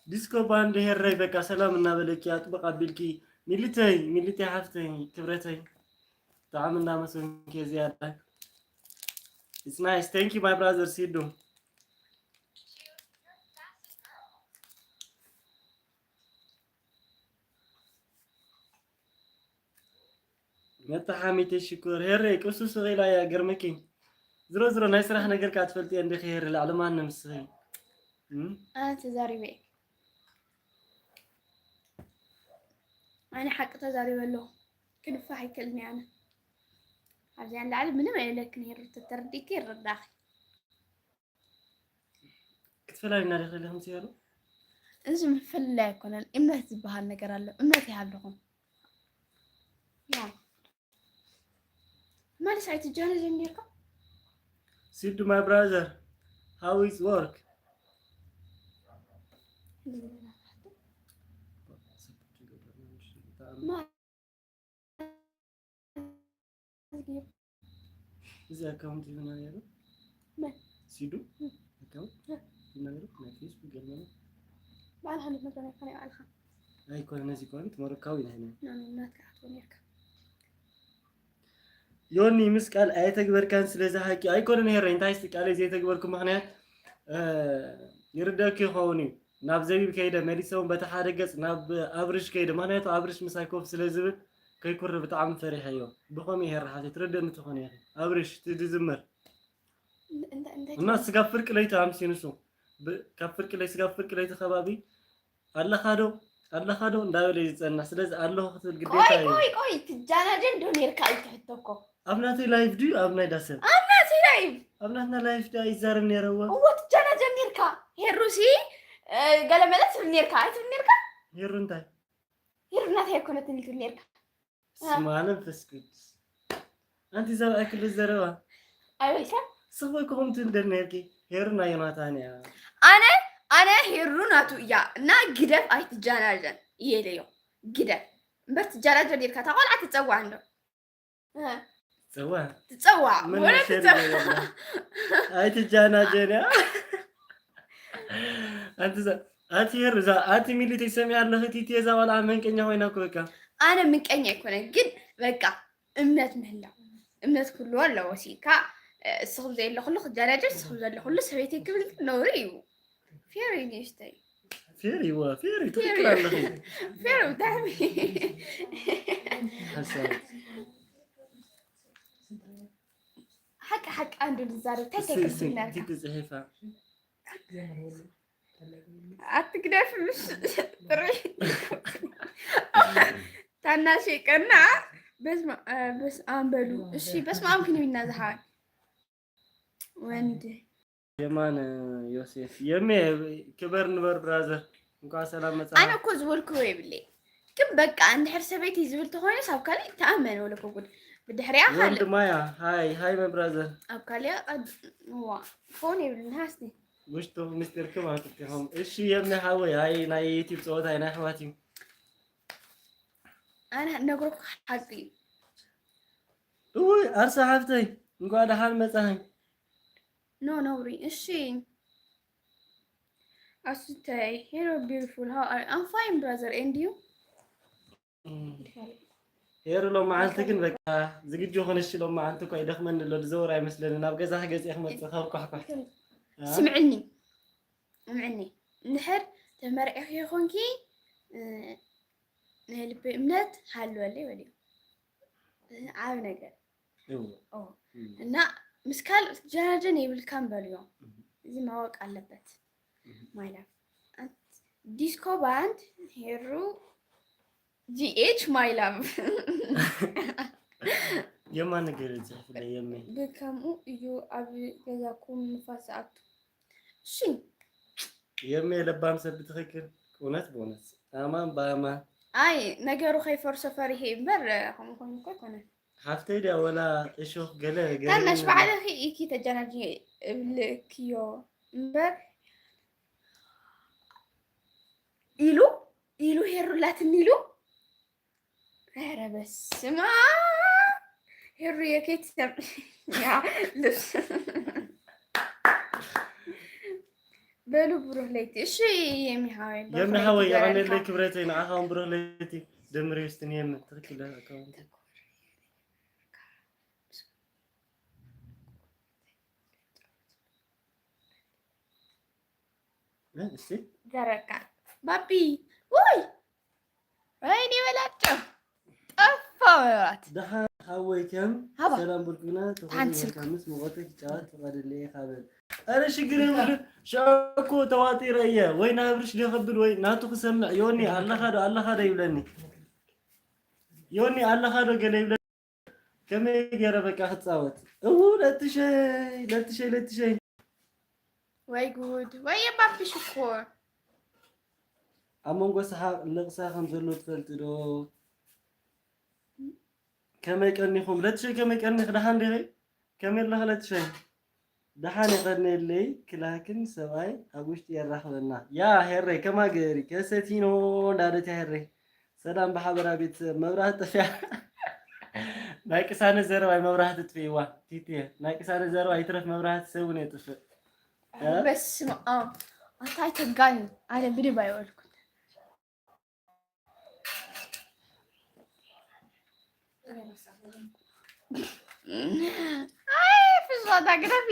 ዲስኮ ባንድ ሄረይ በቃ ሰላም እናበለኪ ኣጥብቕ ኣቢልኪ ሚሊተይ ሚሊተይ ሓፍተይ ክብረተይ ብጣዕሚ እናመሰንኪ ዝያዳ It's nice. Thank you, my brother Sidu. መተሓሚተ ሽኮር ሄረይ ቅሱ ስቕ ኢላ እያ ገርመኪ ዝሮ ዝሮ ናይ ስራሕ ነገር ከዓ ትፈልጥዮ እንዲኺ ሄረ ላዕሊ ማንም ንስኺ እም? ኣነ ተዛሪበ እየ ኣነ ሓቂ ተዛሪበ ኣለኹ ክድፋሕ ኣይክእልን እየ ኣነ ኣብዚኣ ንላዕሊ ምንም ኣይብለክን ሄሩ ተተረዲእኪ ይረዳእኺ ክትፈላልዩና ዲኺ ኢልኩም ትሄሩ እዚ ምፍልላይ ኣይኮነን እምነት ዝበሃል ነገር ኣሎ እምነት ይሃልኹም ያ ማለት ኣይትጃነጀን ጌርካ Sidu, my brother, how is work? እዚ ኣካውንት ይሁና ነይሩ መን? ሲዱ ኣካውንት ይሁና ነይሩ ናይ ፌስቡክ ገለ በዓል ሓንት ነገር ኣይኮነ ይባልካ ኣይኮነ ነዚ ኮን ትመረካዊ ናይ ናይ ናትካ ክትኮን ጌርካ ዮኒ ምስ ቃል ኣየተግበርካን ስለዚ ሓቂ ኣይኮነን ሄረ እንታይ ስ ቃለይ ዘይተግበርኩ ምክንያት እ፣ ይርደክ ይኸውን እዩ ናብ ዘቢብ ከይደ መሊሰውን በቲ ሓደ ገፅ ናብ ኣብርሽ ከይደ ምክንያቱ ኣብርሽ ምሳይ ኮፍ ስለ ዝብል ከይኩር ብጣዕሚ ፈሪሐዮ ብኸምኡ ሄረ ሓፍተይ ትርደኒ ትኾን ኢኺ ኣብርሽ ትድዝምር እና ስጋብ ፍርቂ ለይቲ ኣምሲንሱ ካብ ፍርቂ ለይቲ ስጋብ ፍርቂ ለይቲ ከባቢ ኣለኻ ዶ ኣለኻ ዶ እንዳበለ እዩ ዝፀንሕ ስለዚ ኣለኹ ክትብል ግዴታ ቆይ እዩ ቆይ ቆይ ትጃናጀን ዶ ኔርካ እዩ ትሕቶ እኮ ኣብ ናተይ ላይፍ ድዩ ኣብ ናይ ዳሰብ ኣብ ናተይ ላይፍ ኣብ ናትና ላይፍ ድዩ ኣይዛረብ ነይረዎ እዎ ትጃናጀን ኔርካ ሄሩሲ እ፣ ገለ መለ ትብል ኔርካ ኣይትብል ኔርካ ሄሩ እንታይ ሄሩ ናተይ ኣይኮነትን ኢሉ ትብል ነርካ። ስማ መንፈስ ቅዱስ። ኣንቲ ዘርኣይ ክሉ ዘረባ ኣይበልካ። ስኹ ክኹም ትንደር ነርኪ። ሄሩ ናይ ዮናታን እያ። ኣነ ኣነ ሄሩ ናቱ እያ እና ግደፍ ኣይትጃናጀን እየለዮ ግደፍ እምበር ትጃናጀን ኢልካ እታ ቆልዓ ትፀዋዕ እንዶ ጽዋ ትፀዋዕ ምን ወላ ሸር ትፀዋዕ ይገባል? ኣይትጃናጀን እያ። ኣንቲ ዘ ኣንቲ ሄሩ እዛ ኣንቲ ሚሊት ይሰምያ ኣለኺ ቲቲ እዛ ቆልዓ መንቀኛ ኮይና እኮ በቃ። ኣነ ምንቀኛ ኣይኮነ ግን በቃ እምነት ምህላው እምነት ክህልዎ ኣለዎ ሲ ካብ እስኹም ዘየለኹሉ ክጃናጀን እስኹም ዘለኹሉ ሰበይቲ ክብል ነውሪ እዩ ፌር እዩ ንእሽተይ ፌር ይዋ ፌር ትክክል ኣለኺ። ፌር ብጣዕሚ ሓሳብ ሓቂ ሓቂ ኣንዱ ንዛረብ እንታይ እሱ እንታይ እሱ ክስነርካ ቲቲ ጽሒፋ ኣትግደፍ ምሽ ጥሪ ታናሽ ቀና በስመ በስመ ኣብ በሉ እሺ በስመ ኣብ ክንብና ዝሓወይ ወንድ የማን ዮሴፍ የሜ ክበር ንበር ብራዘር እንኳን ሰላም መጻ ኣነ እኮ ዝበልክዎ የብለይ ግን በቃ እንድሕር ሰበይቲ ዝብል ተኮይኑ ሳብ ካልእ ተኣመን ወለኮ ጉድ ብድሕሪያ ወንድ ካልእ ማያ ሃይ ሃይ መ ብራዘር ኣብ ካልያ ዋ ክኸውን የብልን ሃስቲ ውሽጡ ምስጢር ክም ኣትከኹም እሺ የሜ ሓወይ ሃይ ናይ ዩቲብ ጸወታ ናይ ኣሕዋት እዩ ኣነ ነግረኩ ሓቂ እዩ እውይ ኣርሳ ሓፍተይ እንኳን ደሓን መጻኸኝ ኖ ነውሪ እሺ ኣሱተይ hello beautiful how are I'm fine brother and you ሄሩ ሎመዓልቲ ግን በቃ ዝግጁ ኾነሽ ሎመዓልቲ እኳ ይደኽመኒ ኣሎ ዝዘወር ኣይመስለኒ ናብ ገዛ ክገጽ ክመጽእ ካብ ኳሕኳሕ ስምዕኒ ስምዕኒ እንድሕር ተመርዒኺ ይኾንኪ እ፣ ናይ ልቢ እምነት ሃልወለይ በልዮ እ፣ ዓብ ነገር እዎ። ኦ፣ እና ምስ ካልእ ጀናጀን የብልካን በልዮ እዚ ማወቅ ኣለበት ማይላ ዲስኮ ባንድ ሄሩ ጂኤች ማይላቭ የማን ነገር ይጽሕፍለ የመ ብከምኡ እዩ ኣብ ገዛኩም ንፋስ ዝኣቱ እሺ የመ ለባም ሰብ ብትኽክል እውነት ብእውነት ኣማን ብኣማን ኣይ ነገሩ ከይፈርሶ ፈሪሄ እምበር ከምኡ ኮይኑ እኮ ኣይኮነን ሓፍተይ ድያ ወላ እሾኽ ገለ ገለ ታናሽ ይመ- ባዕልኺ ኢኪ ተጀናጅ እብልክዮ እምበር ኢሉ ኢሉ ሄሩላትኒ ኢሉ ኧረ በስመ ኣብ ሄሩየ ከይትሰምዕያ ልብስ በሉ ብሩህ ለይቲ እሺ የሚሃወይ የምኒ ሓወይ የቐነለይ ክብረተይ ንዓኻ እውን ብሩህ ለይቲ ድምሪ ውስጥን የምን ትኽክል ኣካውንት እስቲ ዘረካ ባቢ ውይ ወይኔ በላቸው ጠፋ መብራት ደሓን ሓወይ ከም ሃባ። ሰላም ብርክና ሓንቲ ስልኪ። ምስ ሙቐተ ክጫወት ፍቐድለይ ኢኻ በል ኣረ ሽግር የብሉ ሸኮ ተዋጢረ እየ ወይ ናብርሽ ደኸብል ወይ ናቱ ክሰምዕ ዮኒ ኣለኻ ዶ ኣለኻ ዶ ይብለኒ ዮኒ ኣለኻ ዶ ገለ ይብለኒ ከመይ ገይረ በቃ ክፃወት እው ለትሸይ ለትሸይ ለትሸይ ወይ ጉድ ወይ የባቢ ሽኮር ኣብ መንጎ ሰሓቕ ልቕሳ ከም ዘሎ ትፈልጢ ዶ ከመይ ቀኒኹም ለትሸይ ከመይ ቀኒኽ ደሓን ዲኺ ከመይ ኣለኺ ለትሸይ ደሓን የቐንየለይ ክላክን ሰብኣይ ኣብ ውሽጢ የራኽበና ያ ሄረይ ከማ ገሪ ከሰቲኖ እንዳደት ያ ሄረይ ሰላም ብሓበራ ቤተሰብ መብራህቲ ጠፊያ ናይ ቅሳነት ዘረባይ መብራህቲ ጥፍእዋ ቲቲ ናይ ቅሳነት ዘረባ ይትረፍ መብራህቲ ሰብ እውን የጥፍእ በስመ ኣብ ኣታይ ተጋኒ ኣነ ብድብ ኣይበልኩን ኣይ ፍስዋታ ግረፊ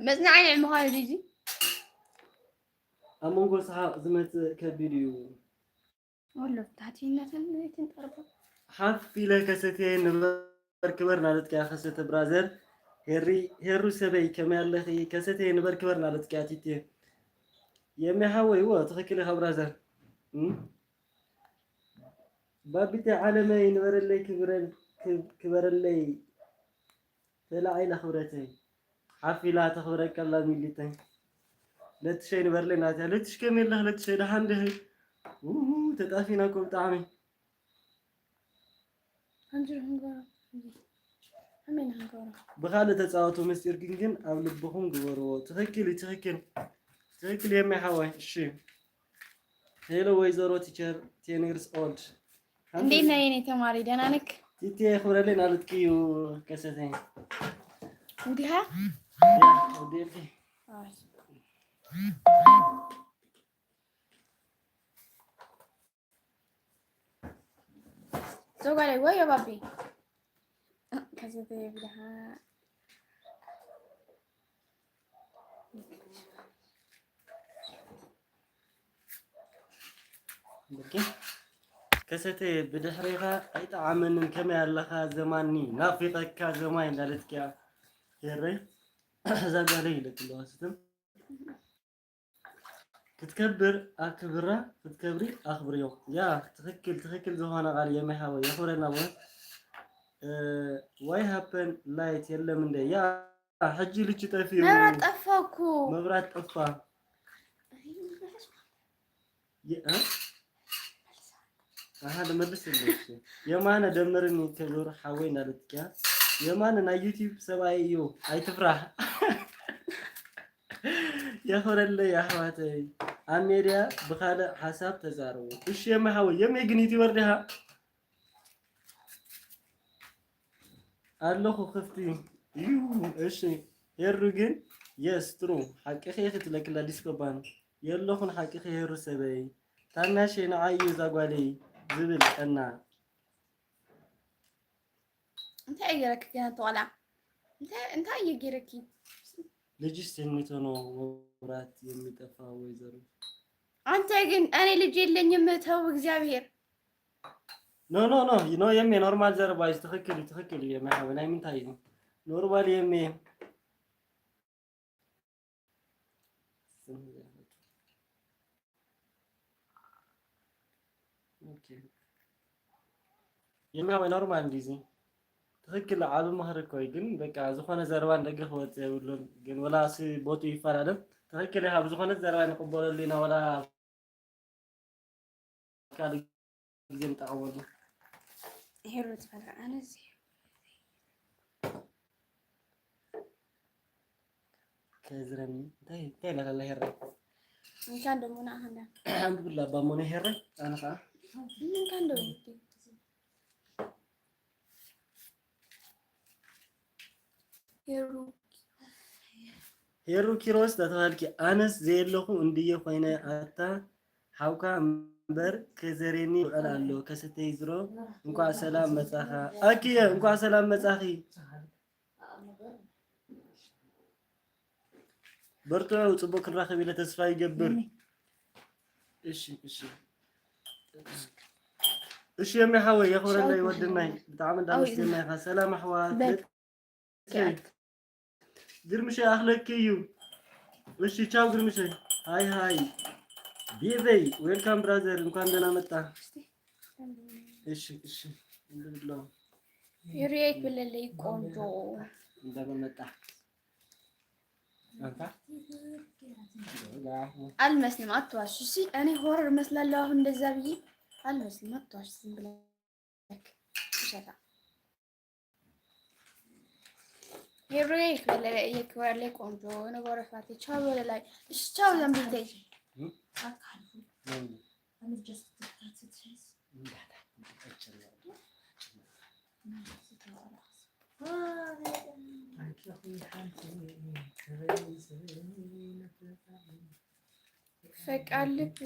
መፅናዕኒ ምዃኑ ዲጂ ኣብ መንጎ ሰሓቕ ዝመፅእ ከቢድ እዩ ወሎ ታቲነትን ይትንጠርቦ ሓፍ ኢለ ከሰተ ንበር ክበር ናለትካ ከሰተ ብራዘር ሄሪ ሄሩ ሰበይ ከመይ ኣለኺ ከሰተ ንበር ክበር ናለትካ ቲቲ የሚሓወይ ወ ትኽክል ኢኻ ብራዘር እም? ባቢተ ዓለመይ ንበረለይ ክብረል- ክብ- ክበረለይ ተላዒላ ክብረተይ ሓፊላ ተኽብረቀላ ሚሊተይ ለትሸይ ንበርለይ ናትያ ለትሽ ከመይ ኣለኽ ለትሸይ ደሓን ድህ ውሁ፣ ተጣፊና እኮ ብጣዕሚ። ከምዚ ክንገብሮ፣ ከምዚ ከመይ ኢና ክንገብሮ? ብኻልእ ተጻወቱ፣ ምስጢርኩም ግን ኣብ ልብኹም ግበርዎ። ትኽክል እዩ፣ ትኽክል። ትኽክል የሚ ሓወይ። እሺ። ሄሎ ወይዘሮ ቲቸር፣ ten years old። እንዴት ነህ የኔ ተማሪ? ደህና ነክ? ቲቲ የኽብረለይ ናለትኪ እዩ ከሰተኝ። እንዲሃ? ወዴልኪ? ኣይ። ዞጋላይ ወይ ባቢ። ከሰተይ ብድሃ። ኦኬ። ከሰተ ብድሕሬኻ ኣይጠዓመንን፣ ከመይ ኣለኻ ዘማኒ፣ ናፊቐካ ዘማይ እንዳለትኪያ። የረይ፣ እዛ ጓለይ ኢለትለዋ ስትም። ክትከብር ኣክብራ፣ ክትከብሪ ኣኽብርዮ። ያ፣ ትኽክል፣ ትኽክል ዝኾነ ቃል የመይ ሓወይ፣ የኽብረልና። ወ-፣ እ፣ ዋይ ሃፐን ላይት የለም እንደ? ያ፣ ሕጂ ልቺ ጠፊኡ። መብራት ጠፋ እኮ። መብራት ጠፋ። የ-፣ እ? ኣሃ፣ ልመልስ የለ፣ እሺ። የማነ ደምርኒ ክብር ሓወይ እናለትኪያ። የማነ ናይ ዩቲዩብ ሰብኣይ እዩ፣ ኣይትፍራህ። የኽብረለይ ኣሕዋተይ። ኣብ ሜድያ ብኻልእ ሓሳብ ተዛረቡ። እሺ፣ የመ ሓወይ፣ የመ ግን ዩቲዩበር ዲኻ? ኣለኹ ክፍቲ እዩ። እሺ፣ ሄሩ ግን የስ፣ ትሩ። ሓቅኺ ኢኺ ትብለክላ ዲስኮ ባን። የለኹን ሓቅኺ ሄሩ ሰበይ። ታናሸይ ንዓይ እዩ እዛ ጓለይ ዝብል ቀና። እንታይ እዩ ገይረኪ ግን ኣቲ ቆልዓ? እንታይ፣ እንታይ እዩ ገይረኪ? ልጅስ ተኝቶ ነው መብራት የሚጠፋ ወይዘሮ። አንተ ግን እኔ ልጅ የለኝም ተው እግዚአብሔር። ኖ፣ ኖ፣ ኖ፣ ኖ፣ የሜ ኖርማል ዘረባ እዩ። ትኽክል እዩ፣ ትኽክል እዩ። የሜ ሓወይ፣ ናይ ምንታይ እዩ? ኖርማል የሜ። ኦኬ። የሜ ሓወይ፣ ኖርማል እንዲዚ። ትኽክል፣ ዓቢ ምኽሪ እኮ እዩ። ግን በቃ ዝኾነ ዘረባ ንደገ ክወጽእ የብሉን። ግን ወላ እሱ ቦቱ ይፈላለን። ትኽክል ኢኻ፣ ብዝኾነ ዘረባ ንቕበለሉ ኢና፣ ወላ ካልእ ግዜ ንጠቐመሉ። ሄሮ ትፈልጥ ኣነስ ከዝረኒ እንታይ እንታይ ኢላ ከላ ሄረ? እንካን ደሞ ንኣኸንዳ ኣንብብላ ባሞነ ሄረ ኣነ ኸዓ እንካን ደሞ ሄሩ ሄሩ ኪሮስ ተተባልኪ ኣነስ ዘየለኹ እንድየ ኮይነ ኣታ ሓውካ እምበር ከዘሬኒ ይቐል ኣሎ ከሰተይ ዝሮ። እንኳዕ ሰላም መጻኻ ኣኪየ፣ እንኳዕ ሰላም መጻኺ። በርትዑ፣ ጽቡቅ ክንራኸብ ኢለ ተስፋ ይገብር። እሺ እሺ እሺ የሚ ሓወይ የኽብረለይ ወድናይ ብጣዕሚ እንዳመስገና ኢኻ። ሰላም ኣሕዋት። ግርምሸ ኣኽለኪ እዩ። እሺ ቻው ግርምሸ። ሃይ ሃይ ቤበይ ዌልካም ብራዘር እንኳን ደህና መጣ። እሺ እሺ እንድብሎ ሄሩዬ ክብለለይ ቆንጆ እንደምን መጣ። አልመስልም፣ አትዋሽ። እሺ እኔ ሆረር እመስላለሁ አሁን እንደዛ ብዬ አልመስልም፣ አትዋሽ። ዝም ብለህ ውሸታ። ሄሩዬ ይክበለ ይክበለ ቆንጆ ነገሩ ፋቴ ቻው በለላይ። እሺ ቻው ዘንብልተይ። ፈቃልብ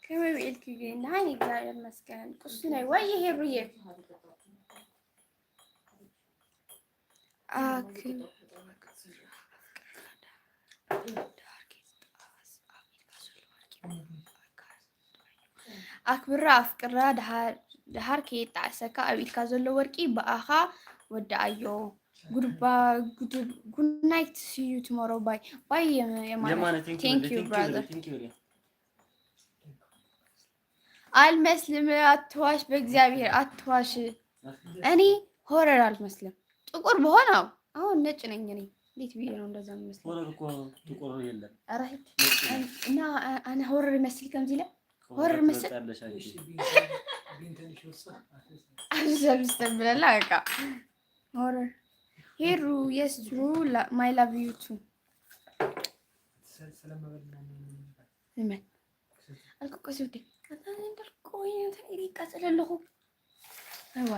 ከመይ ውዒልኪ ግን? ደሓን እግዚኣብሔር ይመስገን። ቁስነይ ወይ ሄሩዬ። ኣክ ኣክብራ ኣፍቅራ ደሃር ከየጣዕሰካ ኣብ ኢድካ ዘሎ ወርቂ ብኣኻ ወድኣዮ። Goodbye, good night, see you tomorrow, bye bye. የማነ thank you brother። አልመስልም፣ አትዋሽ፣ በእግዚአብሔር አትዋሽ። እኔ ሆረር አልመስልም። ጥቁር ብሆን አዎ አሁን ነጭ ነኝ እኔ። እንዴት ብዬ ነው እንደዛ የምመስለው? ሆረር እኮ ጥቁር የለም። ኧረ ሂድ። እና አነ ሆረር ይመስል ከምዚ ኢለ ሆረር ይመስል? አልሰብስተን ብለላ በቃ ሆረር። ሄሩ፣ yes true, my love you too. እመን አልኩ እኮ ሲውዴ። እንዳልኩ ወይ እንትን ይቃጸል ኣለኹ። አይዋ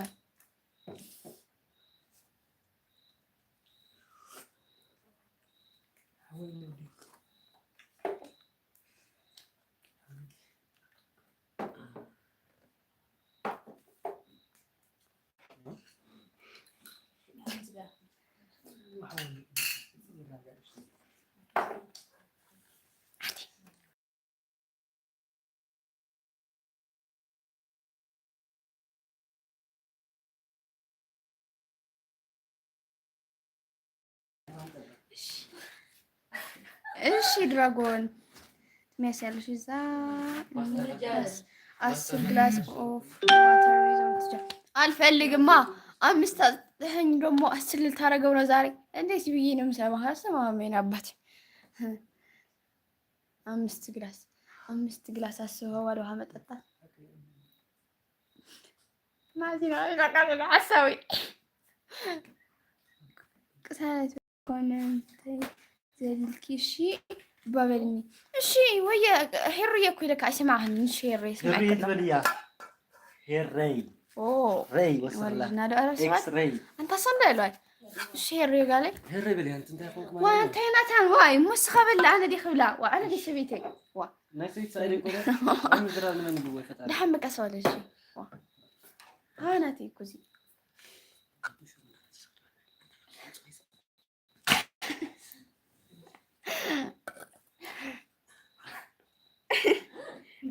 እሺ ድራጎን ትመስ ያለሽ እዛ አስር glass of water ይዘው ትጃ አልፈልግማ። አምስት አስጥኸኝ ደግሞ አስር ልታረገው ነው ዛሬ። እንዴት ብዬ ነው የምሰማህ? አልሰማህም የኔ አባት። አምስት glass አምስት glass አስበዋል ውሃ መጠጣት ናዚና ቃቃለ ሐሳዊ ቅሳነት ኮመንት ዘልኪ እሺ ባበልኒ እሺ። ወየ ሄሩዬ እኮ ይለካ አይሰማህን። እሺ ሄሩ ይስማዕክ ሄሪ ትበልያ ሄረይ ኦ ረይ ወሰላ ወልና ዶ አረ ኤክስ ስማል ረይ አንተ ሰንዳ ይሏል። እሺ ሄሩ ይጋለ ሄሪ በል አንተ እንታይ ሆንክ ዋ አንተ ናታን ዋይ ሙስ ከበላ አነ ዲ ክብላ ዋ አነ ዲ ሰበይተይ ዋ ናይ ሰይት ሳይድ እኮ ነው። አሁን ዝራ ምን ምግብ ወይ ፈጣሪ ደሓን መቀስ በለ እሺ ዋ ሃናቲ እኮ እዚ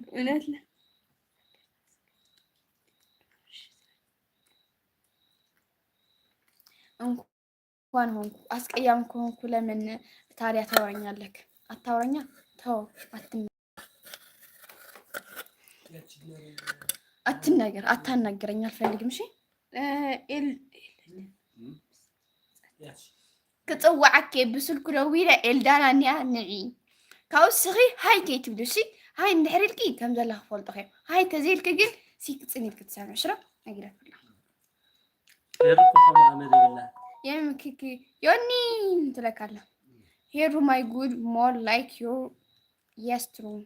እውነት ለ እንኳን ሆንኩ አስቀያም ከሆንኩ ለምን ታዲያ ታወራኛለክ? አታወራኛ ተው አትነ አትናገር አታናገረኝ አልፈልግም። እሺ ኤል ክጽውዓኪ ብስልኩ ደዊለ ኤልዳና እኒኣ ንዒ ካብኡ ስኺ ሃይ ከይትብሊ እሺ። ሃይ እንድሕር ኢልኪ ከም ዘላ ክፈልጦ ከ ሃይ ተዘይልኪ ግን ሲክጽን ኢልኪ ትሰምዕ ሽረ ነጊረክላ ሄሪ እኮ ከማኣ መደብላ የምክኪ ዮኒ ትለካላ ሄሩ my good more like you yes true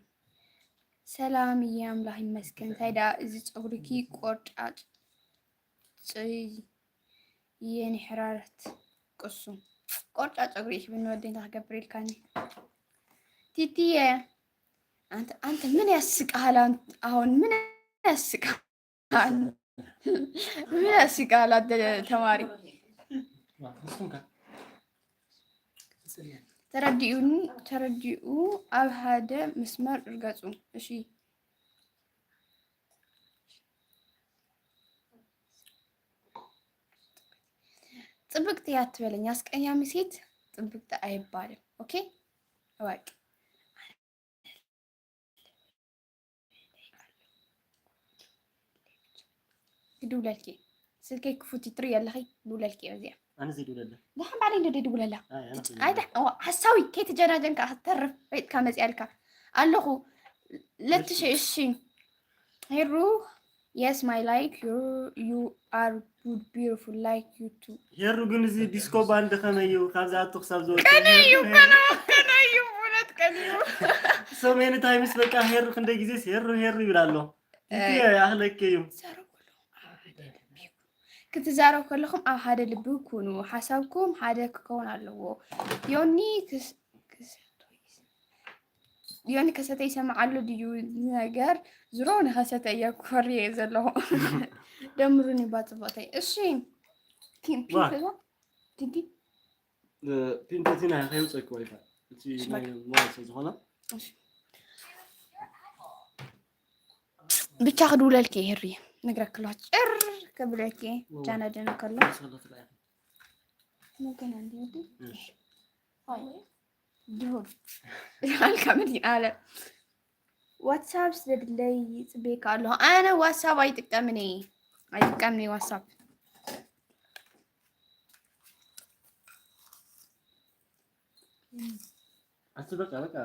ሰላም እየ ኣምላኽ ይመስገን። እንታይ ደኣ እዚ ጸጉርኪ ቆርጫጭ ጽይ የንሕራረት ቅሱ ቆርጫ ጸጉሪ ይሽብን ወደኝ ታክገብር ኢልካኒ ቲቲየ አንተ አንተ ምን ያስቃሃል? አሁን ምን ያስቃሃል? ምን ያስቃሃል? አንተ ተማሪ ተረዲኡኒ ተረዲኡ ኣብ ሓደ መስመር እርገጹ እሺ። ጽብቅቲ እያ ትበለኝ። አስቀያሚ ሴት ጽብቅቲ አይባልም። ኦኬ እወቅ። ክድውለልኪ ስልከይ ክፉት ትርኢ ኣለኺ ድውለልኪ እዚኣ ኣነ ዘይድውለለ ደሓን ባዕለይ እንደ ደይድውለላ ኣይ፣ ኣነ ኣይዳ ሓሳዊ ከይትጀናጀንካ ተርፍ ፈይጥካ መፅኣልካ ኣለኹ ለትሽ እሺ ሄሩ yes my like you you are good beautiful like you too ሄሩ ግን እዚ ዲስኮ ባንድ ከመይ እዩ ካብዚ ኣቶ ክሳብ ዝወጽእ ቀነዩ ቀነዩ ቀነዩ እውነት ቀነዩ so many times በቃ ሄሩ ክንደይ ግዜስ ሄሩ ሄሩ ይብል ኣሎ እንታይ ያህለክ እዩ ክትዛረቡ ከለኹም ኣብ ሓደ ልቢ ኩኑ። ሓሳብኩም ሓደ ክኸውን ኣለዎ። ዮኒ ክስ- ክስ- ዮኒ ከሰተ ይሰምዓሉ ድዩ? እዚ ነገር ዝሮ ንኸሰተ እየ ክፈሪ እየ ዘለኹ። ደምሩኒ ባ ጽቡቕተይ። እሺ ቲም ፒንክ እዛ ዲዲ ፒንተቲና ከይውፀኪ ዋይፋ እቲ ናይ ሞባይል ስለ ዝኾነ እሺ። ብቻ ክድውለልኪ ይህሪ ነግረክሎ ጭር ክብለኪ ጃናደን ከሎ ሰላት ላይ መገና እንዲወዲ እሺ ድሁር አልካ ምን አለ ዋትሳፕ ስለድለይ ጽቤካ ኣለኹ ኣነ ዋትሳፕ ኣይጥቀምን እየ ኣይጥቀምን እየ ዋትሳፕ ኣቲ በቃ በቃ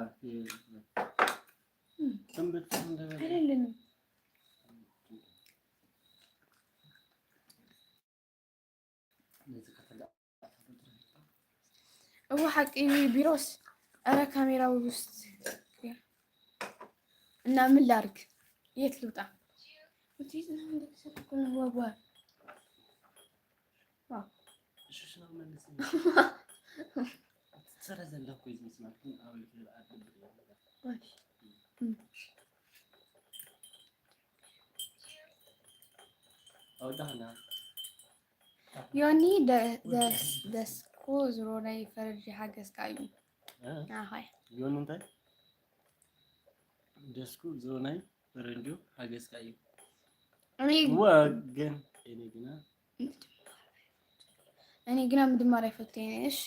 ሰንበት እንደበለ አይደለም። ነዚ ከተላ እወ ሓቂ ቢሮስ፣ ኧረ ካሜራ ውስጥ እና ምን ላርግ? የት ልውጣ? እቲ ዝናብ እንደተሰራ እኮ ነው። ዋዋ። ሽሽና መልስ ትሰረ ዘለኩ ዝመስላል ግን ኣብ ልክል ኣድብል እሺ። ኣወዳህና ዮኒ ደ- ደስ- ደስኩ ዝሮ ናይ ፈረንጂ ሓገዝካ እዩ። ኣሃይ ዮኒ እንታይ ደስኩ ዝሮ ናይ ፈረንጆ ሓገዝካ እዩ እኔ ወገን እኔ ግና እኔ ግና ምድማር ኣይፈትየን። እሺ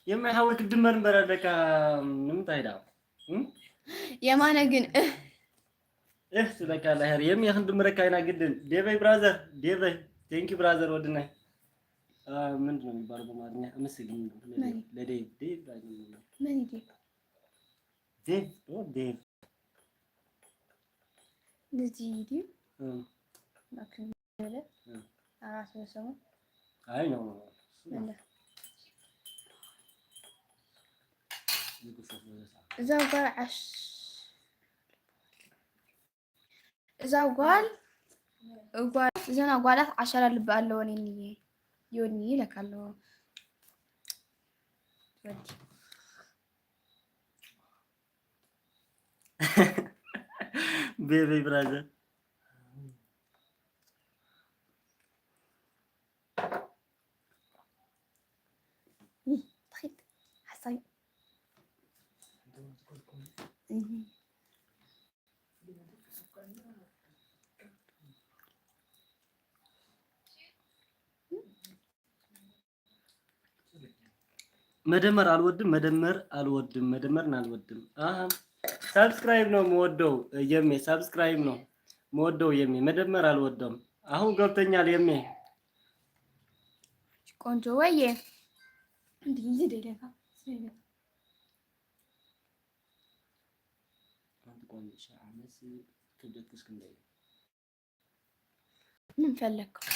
የማይ ሓወይ ክትድመር እምበር ኣለካ ንምንታይ ዳ የማነ ግን እህ እህ ስለካ ላሄር የም የኽንድምረካ ኢና ግድን ዴቨይ ብራዘር ዴቨይ ቴንኪ ብራዘር ወድናይ ምንድን ነው የሚባለው በአማርኛ? አመሰግን መን? ለዴቭ ዴቭ አይደለም መን ይዲ ዴቭ ኦ ዴቭ ንዚ ይዲ እም፣ ናክን ገለ ኣራት ሰሙን አይ ነው እንደ እዛ ጓል ዓሽ እዛ ጓል ጓል እዘን ኣጓላት ዓሸራ ልቢ ኣለወን እየ ዮኒ ይለካ ኣለዎ ወዲ ቤቢ ብራዘር ተኺድ ሓሳይ መደመር አልወድም መደመር አልወድም መደመርን አልወድም። አሀ ሳብስክራይብ ነው የምወደው የሜ ሳብስክራይብ ነው የምወደው የሜ መደመር አልወደም። አሁን ገብተኛል የሜ ቆንጆ ወየ እንዲህ ይደለካ ስለዚህ አንተ ቆንጆ ሻ አመስ ክብደት እስክንደይ ምን ፈለግከው?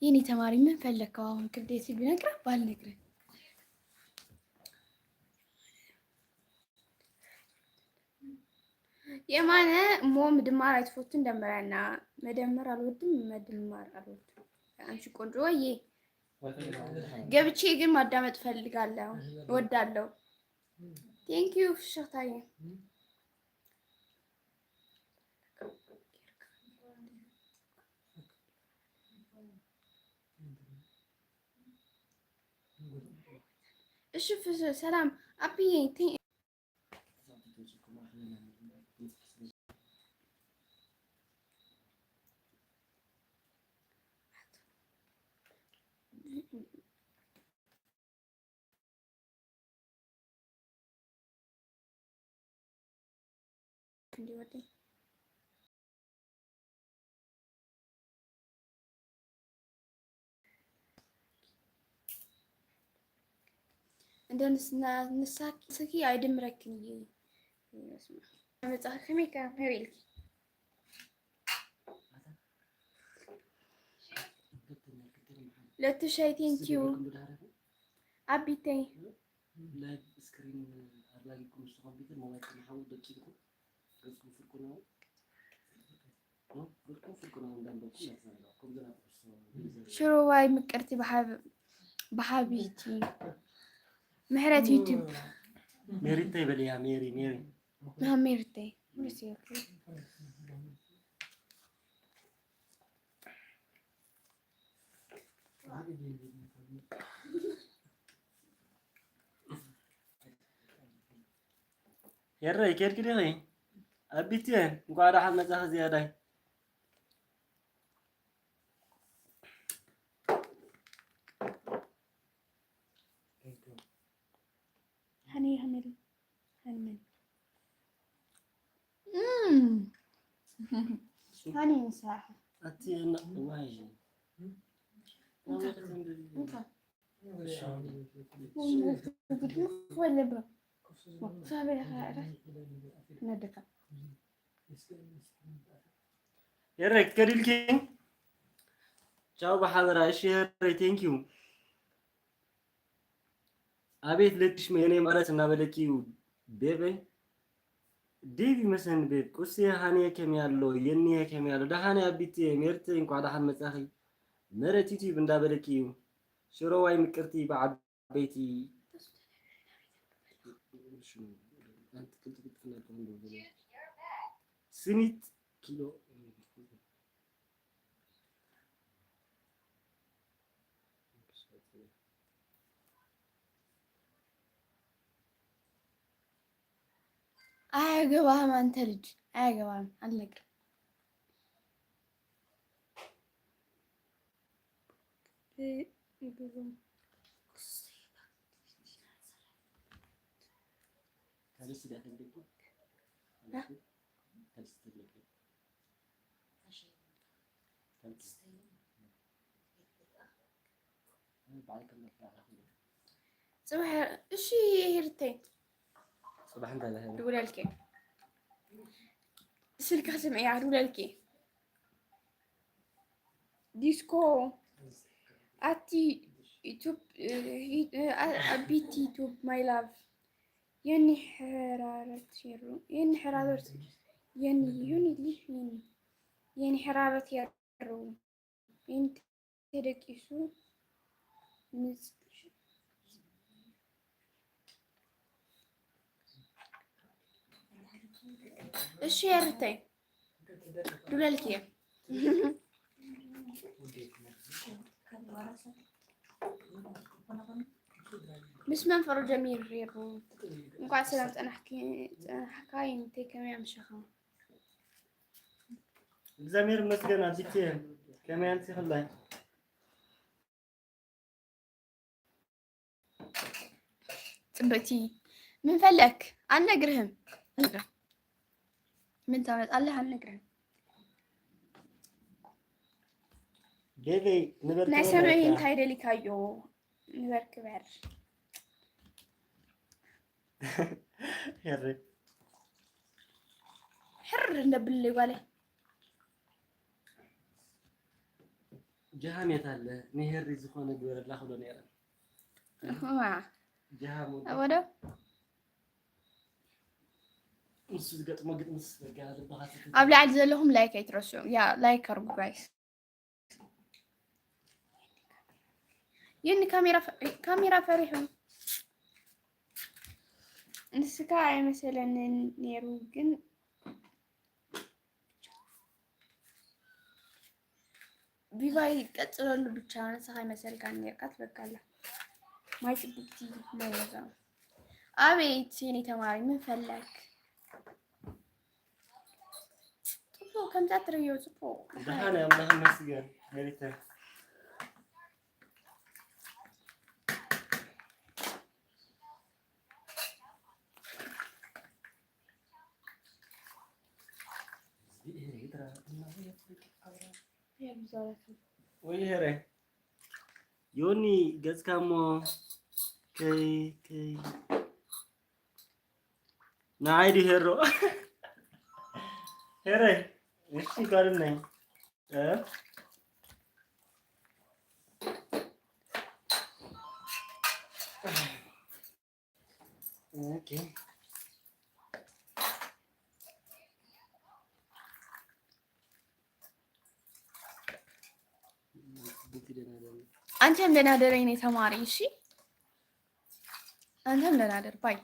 የኔ ተማሪ ምን ፈለግከው? አሁን ክብደት ቢነግርህ ባልነግርህ የማነ እሞ ምድማር ኣይትፈቱን ደመረና መደመር አልወድም መድማር አልወድም። አንቺ ቆንጆ ወዬ ገብቼ ግን ማዳመጥ እፈልጋለሁ እወዳለሁ። Thank you ፍሽኽታዬ። እሺ ፍስ- ሰላም ኣቢዬ ቴ- እንዲ ወደይ እንደ ንስኪ ኣይድምረክን እዩ መጻኺ ከመይ ከ ከመይ ኢልኪ ለትሻይ thank you ኣቢተይ ላይቭ ስክሪን ኣድላጊኩም ምስ ኮምፒውተር ሞባይል ከመሓው ደቂልኩም ገጽኩም ፍርቁ ነው ፍርቁ ፍርቁ ነው እንዳንበኩ ያዘለው ከምዘና ሽሮዋይ ምቅርቲ ብሓብ- ብሓቢቲ ምሕረት ዩቱብ ሜሪተይ በልያ ሜሪ ሜሪ ናሜርተይ የረይ ኬድኪ ዲኺ ኣቢትየ እንኳዕ ደሓን መጻኺ ዝያዳይ ሀኒ ሀኒ ሀኒ ሀኒ ንስራሕ ኣቲ እና ዋይ እንካ እንካ ጉድ ክበለ ብሮ። ሳበይ ኸ ነደካ። ሄረ ክትከድ ኢልኪ? ቻው ብሓበራ። እሺ ሄረ፣ thank you። ኣቤት ለትሽ መኔ ማለት እናበለኪ እዩ ቤበይ። ዴቭ ይመስለኒ ቤብ። ቁስየ ሃንየ ከመይ ኣሎ? የንየ ከመይ ኣሎ? ደሓን ኣቢትየ ሜርተይ እንኳዕ ደሓን መጻኺ። መረት ዩቲዩብ እንዳበለኪ እዩ። ሽሮዋይ ምቅርቲ ብዓበይቲ ስኒት ኪሎ ኣያገባህም ኣንተ ልጅ ኣያገባህም ኣልነግር ጽባሕ እሺ ሂርተይ ጽባሕ እንታይ ዳሄረ ድውለልኪ ስልካ ስምዕያ ድውለልኪ ዲስኮ ኣቲ ዩቱብ ኣቢቲ ዩቱብ my love የኒ ሕራረት የሩ የኒ ሕራረት የኒ ዩኒ ሊሽ የኒ የኒ ሕራረት የሩ የኒ ተደቂሱ ምጽ እሺ የርተይ ዱለልኪ ምስ መን ፈሮ ጀሚር የሩ እንኳን ሰላም ጸናሕኪ ጸናሕካ ይንተይ ከመይ ኣምሸኻ እግዚኣብሔር ይመስገን ኣዲቴ ከመይ ኣንሲኽላይ ጽብቅቲ ምን ፈለክ ኣልነግርህም ምን ታመጣለህ ኣልነግርህም ቤበይ ንበር ናይ ሰብዒ እንታይ ደሊካዮ ንበር ክበር ሄሪ ሕር እንደብልለይ ጓለይ ጀሃም የት ኣለ ንሄሪ ዝኾነ ግበረላ ክብሎ ነይረ እዋ ጀሃም ወዲ ወደ ንሱ ዝገጥሞ ግጥሚ ስበጋ ልባኻ ትት ኣብ ላዕሊ ዘለኹም ላይክ ኣይትረስዑ ያ ላይክ ኣርጉ ጋይስ ይህን ካሜራ ፈ- ካሜራ ፈሪሑ ንስካ ኣይመሰለንን ነይሩ ግን ቪቫይ ቀጽለሉ ብቻ ንስኻ ይመሰልካ ኔርካ ትበቃላ ማይ ጽብቅቲ መወዛ ኣቤት የኔ ተማሪ ምን ፈለግ ጽቡቅ ከምዛ ትርእዮ ጽቡቅ ደሓን ኣምላኽ ይመስገን ገሪተ ወይ ሄረ ዮኒ ገጽካ እሞ ከይ ከይ ንዓይ ድዩ ሄሮ ሄረ እሺ ጓልነይ እ ኦኬ አንተም ደህና ደረኝ ነው ተማሪ። እሺ አንተም ደህና ደር ባይ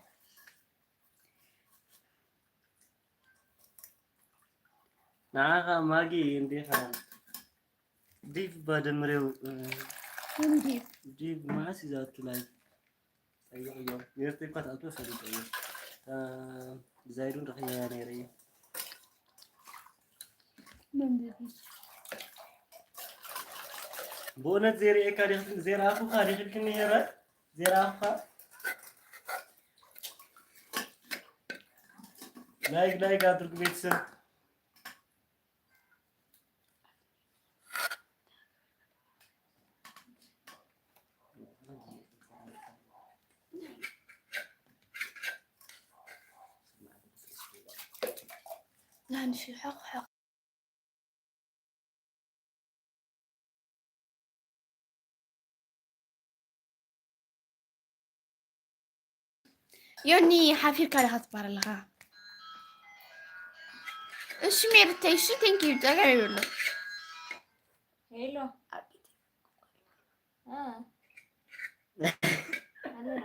ንዓኻ ማጊ እንዴኻ ዲቭ ባደምሬው እንዲ ዲቭ መዓስ ይዛቱ ላይ ጠይቅዮ ሜርቴ እኳ ትኣትወ ፈሊጠዮ ብዛይዱን ረኽበያ ነይረ እዩ መንዲ ብእውነት ዘይርእየካ ዲኽልክን ዘይረኣኹካ ዲኽልክኒ ሄረ ዘይረኣኹካ ላይክ ላይክ ኣድርጉ ቤተሰብ እሺ፣ ሕቕ ሕቕ። ዮኒ፣ ሓፊርካ ዲኻ ትባሃል ኣለኻ? እሺ ሜርተይ፣ እሺ፣ thank you፣ ጸገም የብሉ። ሄሎ። አ። ኣለና።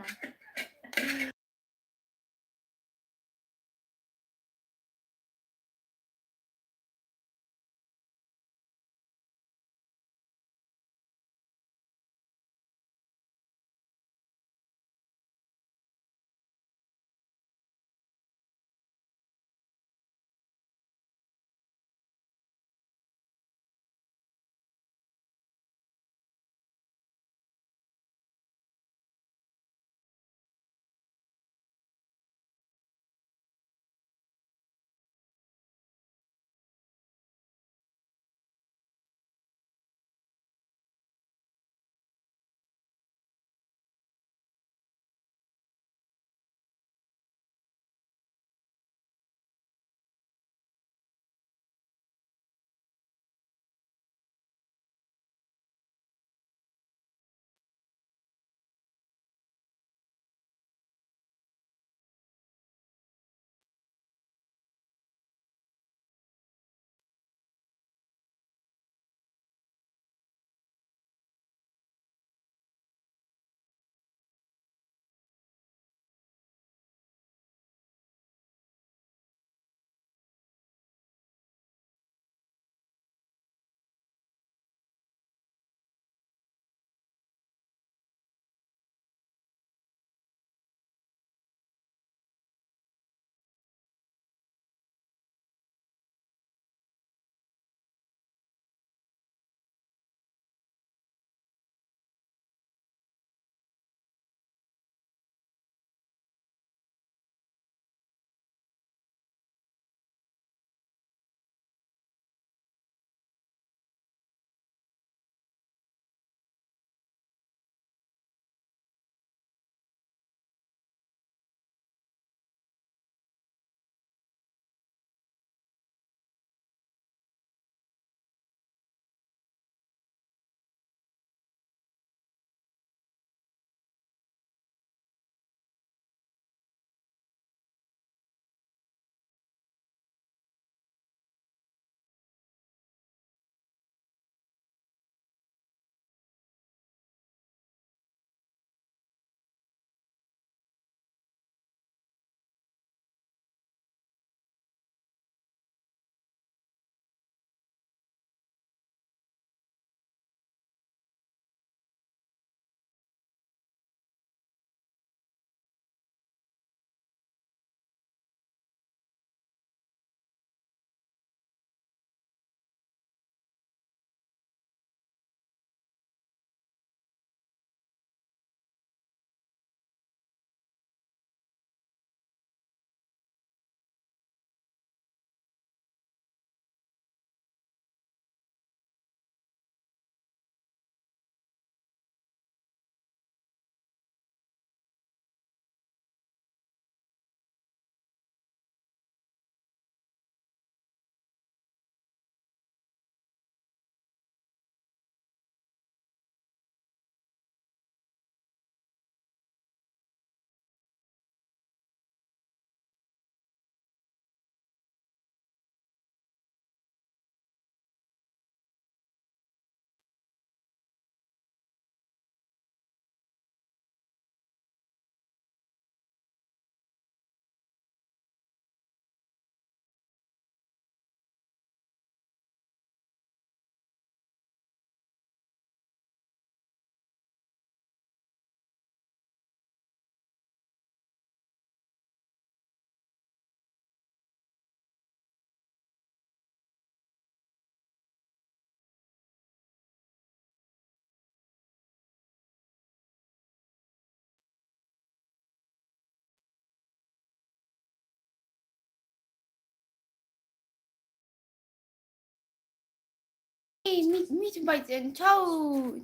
Hey, meet, meet by then. Ciao,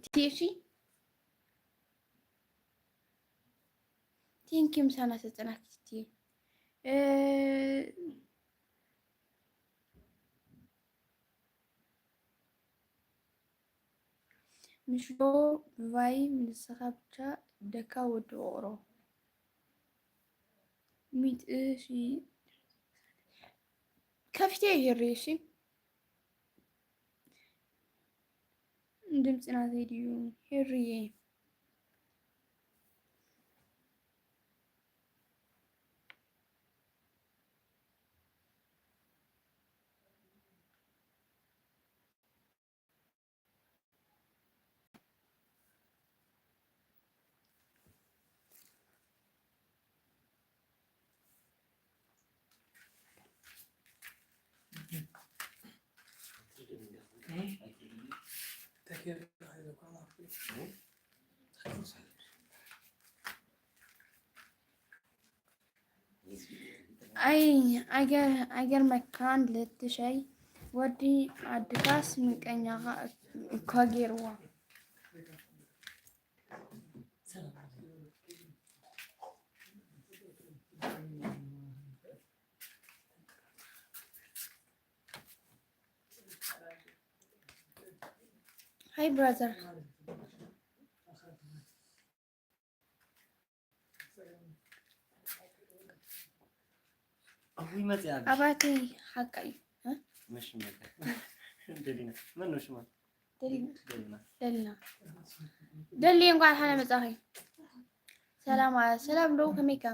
Tieshi. Thank you፣ ምሳና ተጸናኪቲ። እ፣ ምሽሎ ብቫይ ንስኻ ብቻ ደካ ወዲ ቆሮ። ሚት እሺ። ከፊተ ይሄሪ እሺ። ድምፂ ናተይ ድዩ? ሄሪዬ። ኣይ ኣገር ኣገር መካን ልትሸይ ወዲ ኣድካስ ምቀኛኻ እኳ ጌርዋ። Hi brother. ይመጽያ ኣባተይ ሓቃ እዩ። እ? መሽ መጣ ደሊና መን ነው ሽማ ደሊና ደሊና ደሊና ደሊ እንኳን ሓነ መጻኺ። ሰላም ኣ- ሰላም ዶ ከመይካ?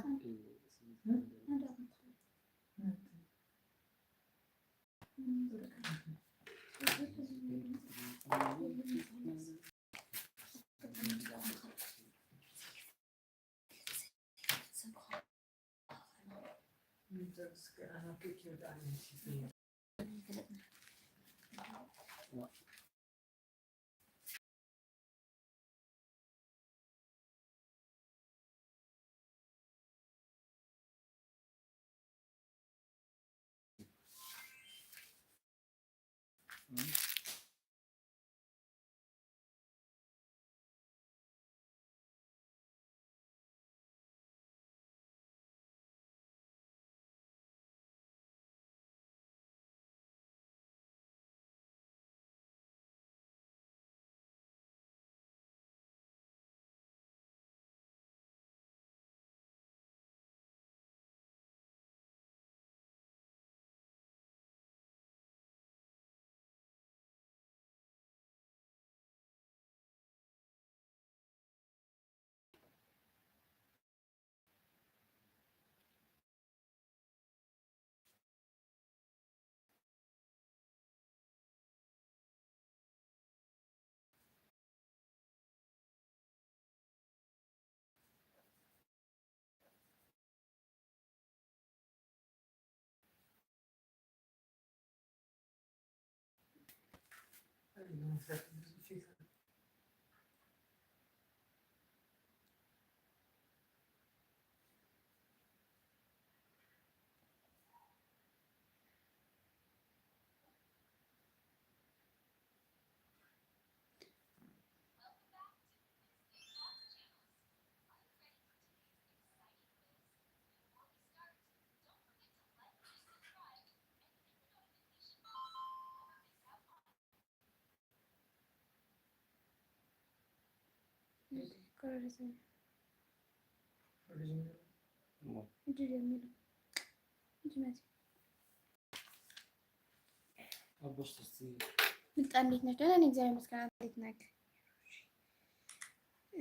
ምጣ እንዴት ነሽ? ደህና ነኝ፣ እግዚአብሔር ይመስገን። አንተ እንዴት ነህ?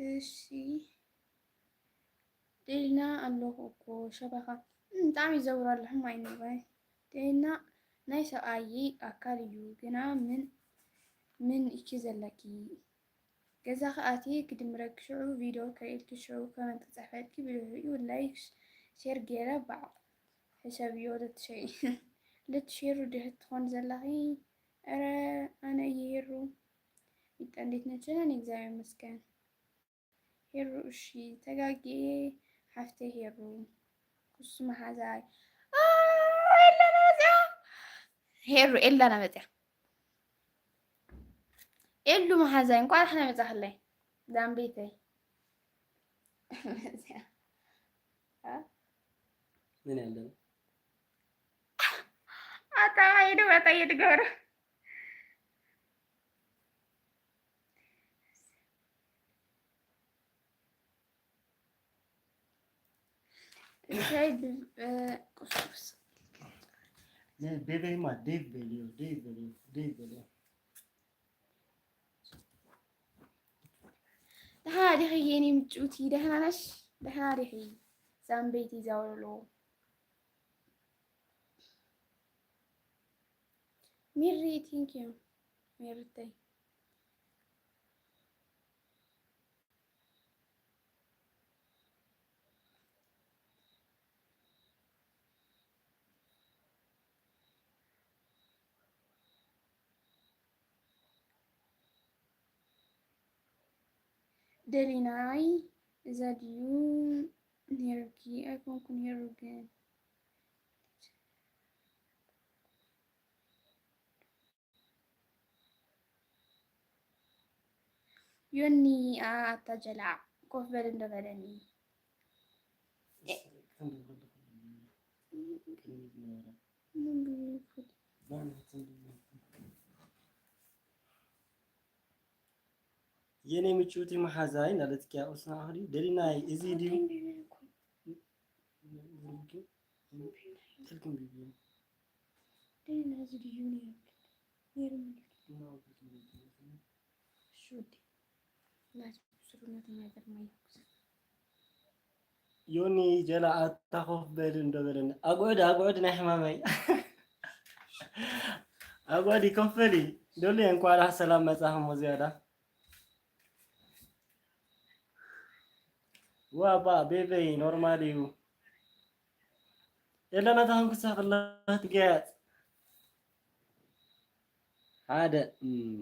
እሺ ደሊና ኣለኹ እኮ ሸባኻ ብጣዕሚ ይዘውር ኣሎ ሕማይ ንባይ ደሊና ናይ ሰብኣየይ ኣካል እዩ ግና ምን ምን ኢኪ ዘለኪ ገዛኺ ኣትየ ክድምረኪ ሽዑ ቪድዮ ከርእየልኪ ሽዑ ኮመንት ክፅሕፈልኪ ብድሕሪኡ ላይክ ሼር ገይረ ባዕ ሕሰብዮ ልትሸይ ልትሼሩ ድሕት ትኾን ዘለኺ ኧረ ኣነ እየ ሄሩ ይጠ እንዴት ነችነን እግዚኣብሔር ይመስገን ሄሩ እሺ ተጋጌ ሓፍተይ ሄሩ ኩሱ መሓዛይ ኣ፣ ኤላና መፅያ ሄሩ ኤላና መፅያ ኤሉ መሓዛይ እንኳን ሓና መፃኽለይ ዳምቤተይ ምን ያለ ነው? ኣጣቃየዱ ኣጣየዱ ገብረ እንታይ ብ-፣ እ፣ ቁስቁስ። ቤበይማ ዴቭ በልዮ፣ ዴቭ በልዮ፣ ዴቭ በልዮ። ደህና ዲኺ የኔ ምጭውቲ? ደህና ነሽ? ደህና ዲኺ? ዛምበይቲ ዛወሎ። ሚሪ፣ thank you። ሚርተይ። ደሊናይ፣ እዛ ድዩ ነይሩኪ? ኣይኮንኩን ነይሩ ግን። ዮኒ፣ ኣ-፣ ኣታ ጀላዕ፣ ኮፍ በል እንዶ በለኒ። የኔ ምጭውቲ መሓዛይ እናለትኪያ ቁስና ኣኽሊ ደሊናይ፣ እዚ ድዩ? ስልክም ድዩ? ደሊና፣ እዚ ድዩ ነይሩ? ነይሩ ምልክት። እሺ ወዲ። ናት ብስሩ ናት ነገር ማይ። ዮኒ ጀላ ኣታ ኮፍ በል እንዶ በለኒ። ኣጉዕዲ፣ ኣጉዕዲ ናይ ሕማመይ። ኣጉዕዲ ኮፍ በሊ። ዶሊ እንኳዕ ደሓን ሰላም መጻኹም ዝያዳ። ዋባ ቤበይ ኖርማል እዩ። የለና ታሁን ክሳፍላት ገያጽ። ሓደ፣ እም፣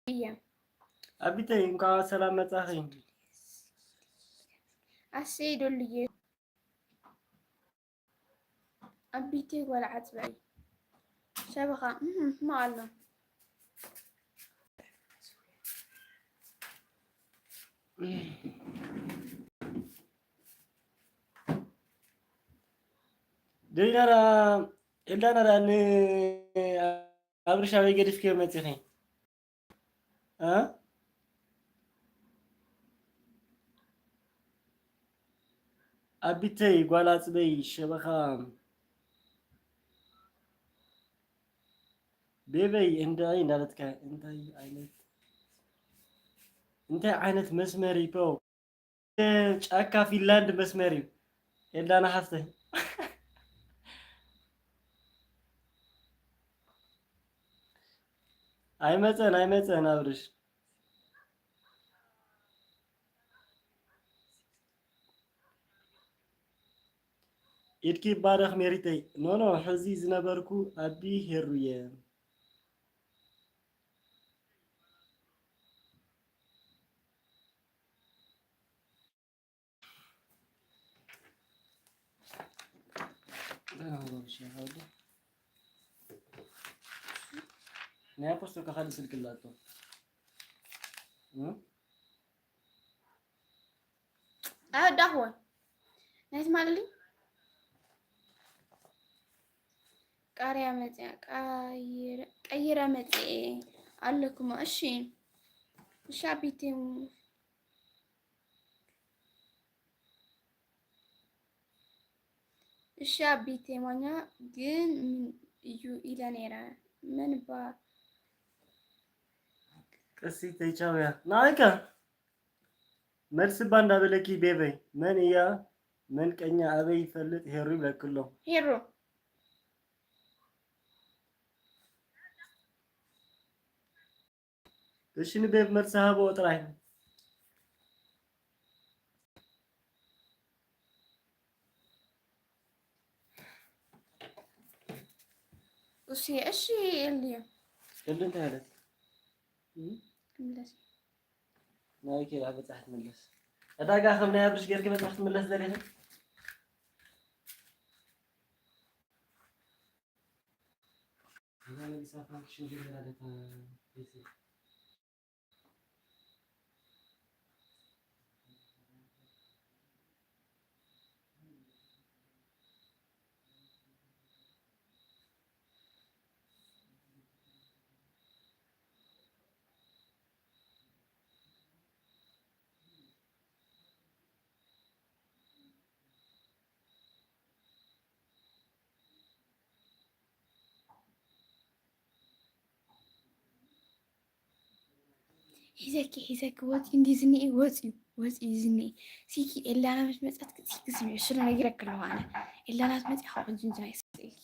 እያ። ኣቢተይ እንኳዕ ሰላም መጻኺ። ኣሰይ ዶልዬ። ኣቢተይ ጓል ዓጽባይ። ሸበኻ፣ እህ፣ ሕማቕ ኣሎ። ደይናራ፣ ኤልዳናራ፣ ን-፣ ኣብርሽ ኣበይ ገዲፍክዮ መጺኺ? እ? ኣቢተይ ጓል ኣጽበይ ሸበኻ ቤበይ እንድዒ እንዳበልካ እንታይ ዓይነት እንታይ ዓይነት መስመር እዩ ፕሮ? ጫካ ፊንላንድ መስመር እዩ። ኤልዳና ሓፍተይ ኣይመፀን ኣይመፀን ኣብርሽ ኢድኪ ይባረኽ ሜሪተይ። ኖኖ ሕዚ ዝነበርኩ ኣቢ ሄሩየ። ናይ ኣፖስቶካ ካልእ ስልኪ ኣላቶ። ኣይወዳእኽዎን። ናይ ትማሊ ቃርያ መፅያ፣ ቀይረ-፣ ቀይረ መፅየ ኣለኩሞ። እሺ፣ እሺ ኣቢቴ። እሺ ኣቢቴ፣ ማኛ ግን ምን እዩ ኢለ ነይረ። መን ባ- ቀሲተይ ቻውያ ንዓይከ መልሲ እባ እንዳበለኪ ቤበይ መን እያ መንቀኛ ኣበይ ይፈልጥ ሄሩ ይብለኪ ኣሎ። ሄሩ እሺ ንቤብ መልሲ ሃቦ ጥራይ። እሺ፣ እሺ፣ የልዮ። ክንዲ እንታይ ማለት? ክምለስ። ናይ ኬዳ በጻሕ ትምለስ። ዕዳጋ ከም ናይ ኣብርሽ ጌርክ በጻሕ ትምለስ ደሊኻ? እዛ መሊሳ ፍራንክ ሽንግል ሄዳ ደታ ቤት ሒዘኪ ሒዘኪ ወፂ እንዲ ዝኒኤ ወፂ ወፂ ዝኒኤ ሲኪ ኤላና ምስ መፀት ሲኪ ስሚዑ ስለ ነጊረክ ኣለኹ ኣነ ኤላና ምስ መፂ ካብ ሕጂ እንትና ይስልኪ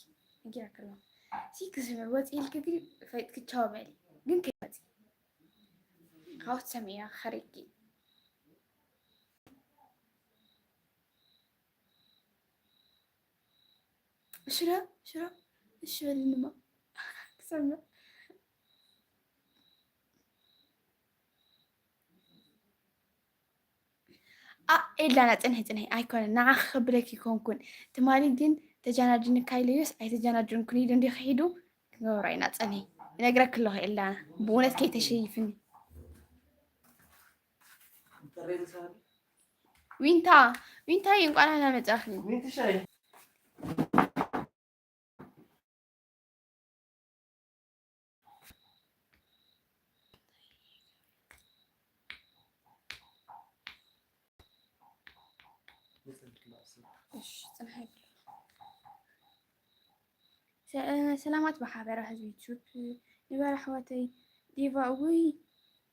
ነጊረክ ኣለኹ ሲኪ ስሚዑ ወፂ ኢልክ ግን ፈይጥክ ቻው በሊ ግን ከይወፂ ካብት ሰሚያ ኸሪኪ ሽረ ሽረ እሺ በልንማ ክሰምዕ ኤላና ፅንሒ ፅንሒ ኣይኮነን ንዓ ክኸብደክ ይኮንኩን ትማሊ ግን ተጃናጅንካ ኢለዮስ ኣይተጃናጅንኩን ኢሉ እንዲ ክሒዱ ክንገብሮ ኢና ፅንሒ ይነግረክ ኣለኹ ኤላና ብእውነት ከይተሸይፍኒ ዊንታ ዊንታ እንቋዕ ደህና መጻኺ። እሺ ጽንሐ ሰላማት ብሓበራ ህዝቢ ዩቱብ ንበራ ኣሕዋተይ ዲቫ እውይ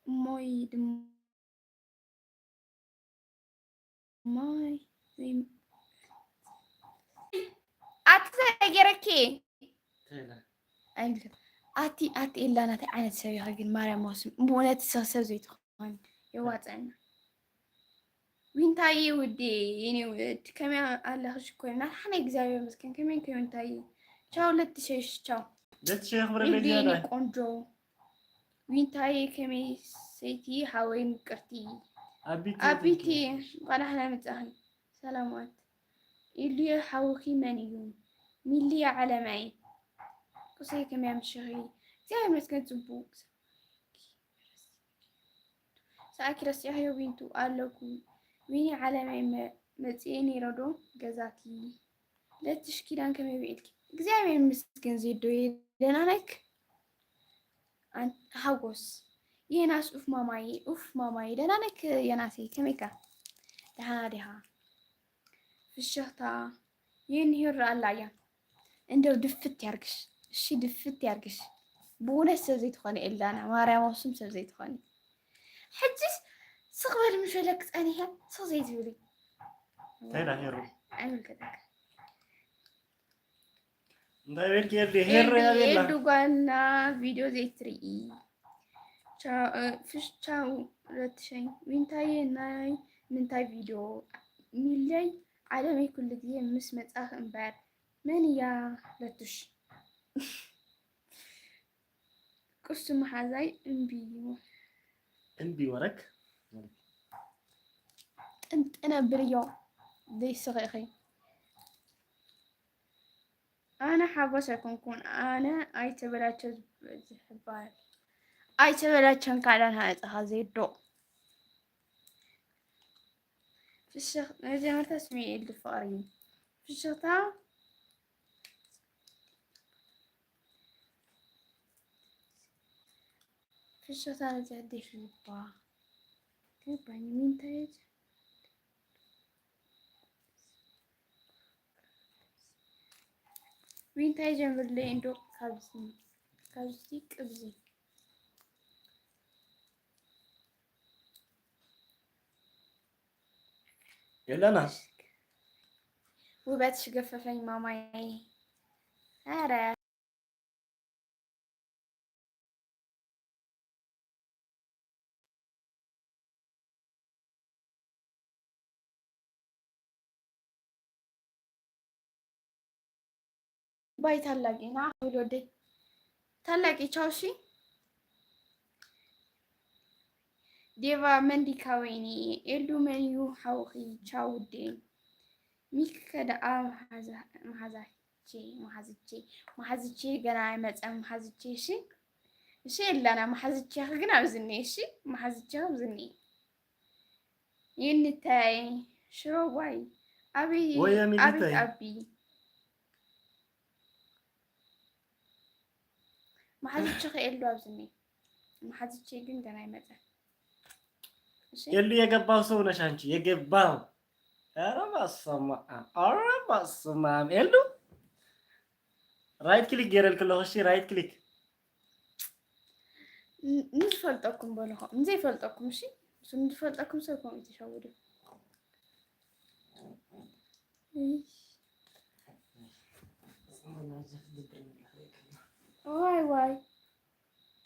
እሞይ ድማ ማይ ኣቲ ዘገረኪ ኣቲ ኣቲ ኤላ ናተይ ዓይነት ሰብ ኢኺ ግን ማርያም ወስም ብእውነት ሰብ ሰብ ዘይትኾን የዋፅዕና ዊንታዬ ውዴ የኔ ውድ ከመይ ኣለኺ ሽኮሪና ሓነ እግዚኣብሔር ይመስገን ከመይ ከ ዊንታዬ ቻው ለትሸሽ ቻው ለትሸ የኽብረለይ የኔ ዝያዳ ቆንጆ ዊንታዬ ከመይ ሰይቲ ሓወይ ምቅርቲ ኣቢቲ ኣቢቲ እንኳን ደሕና መጻኺ ሰላማት ኢሉየ ሓውኺ መን እዩ ሚልየ ዓለመይ ቁሰይ ከመይ ኣምሽኺ እግዚኣብሔር ይመስገን ጽቡቅ ሰኣኪ ረሲዕኽዮ ዊንቱ ኣለኩ ዊኒ ዓለመይ መጽየ ነይረ ዶ ገዛኪ ለትሽ ኪዳን ከመይ ውዒልኪ እግዚኣብሔር ይመስገን ዜዶየ ደህና ነክ ሓጎስ የናስ ኡፍ ማማዬ ኡፍ ማማዬ ደህና ነክ የናሰይ ከመይካ ደህና ዲኻ ፍሽኽታ የንሂር ኣላ እያ እንደው ድፍት ያርግሽ እሺ ድፍት ያርግሽ ብእውነት ሰብ ዘይትኾነ ኤልዳና ማርያም ኣብ ስም ሰብ ዘይትኾነ ሕጅስ ስኽ በል ምሸለክ ጸኒሐ ስኽ ዘይትብሊ እንታይ ዳ ሄሩ ኣይምልከተካ እንታይ ቤልክ የለ ሄረ ያቤላ ኤልዱ ጓልና ቪድዮ ዘይትርኢ ፍሽቻው ረትሸኝ ዊንታዬ ናይ ምንታይ ቪድዮ ሚለይ ዓለመይ ኩሉ ግዜ ምስ መጻኺ እምበር መን እያ ለቱሽ ቅሱ መሓዛይ እምቢ እምቢ ወረክ ጥንጥነ ብርዮ ዘይስኺ ኢኺ ኣነ ሓጎስ ኣይኮንኩን ኣነ ኣይተበላቸው ዝባል ኣይተበላቸን ካዳን ሃነፅኻ ዜዶ ፍሽኽ መጀመርታ ስሚኤል ድፍቕሪ ፍሽኽታ ፍሽኽታ ነዚኣ ደፊንባ ገባኝ። ዊንታጅ ዊንታይ ጀምርለይ እንዶ ካብዚ ካብዚ ቅብዚ የለና ውበት ሽገፈፈኝ ማማዬ ኧረ ባይታ ኣላጊና ወደይ ታላቂ ቻው። እሺ ዴቫ፣ መን ዲካ ወይኒ? ኤልዱ፣ መን እዩ ሓውኺ? ቻው ውዴ። ሚኪ ከደኣ መሓዛቼ፣ መሓዝቼ፣ መሓዝቼ ገና ኣይመጸን። መሓዝቼ፣ እሺ፣ እሺ፣ የላና መሓዝቼኺ ግን ኣብዚ እኒኤ። እሺ፣ መሓዝቼኺ ኣብዚ እኒኤ። ይንታይ ሽሮባይ፣ ኣቢ፣ ወየ ሚሊተይ። ኣቢ፣ ኣቢ። መሓዝቼኺ ኤልዱ ኣብዚ እኒኤ። መሓዝቼ ግን ገና ኣይመጸን። እሺ። ኤልዱ የገባው ሰው ነሽ አንቺ፣ የገባው። ኧረ በስመ አብ፣ ኧረ በስመ አብ። ኤልዱ ራይት ክሊክ ገይረልኪ ኣለኹ። እሺ፣ ራይት ክሊክ። ን-፣ ንዝፈልጠኩም በልኹ፣ ንዘይፈልጠኩም፣ እሺ? እሱ ንዝፈልጠኩም ሰብ ከምኡ ትሸውዱ። እይ። ዋይ፣ ዋይ።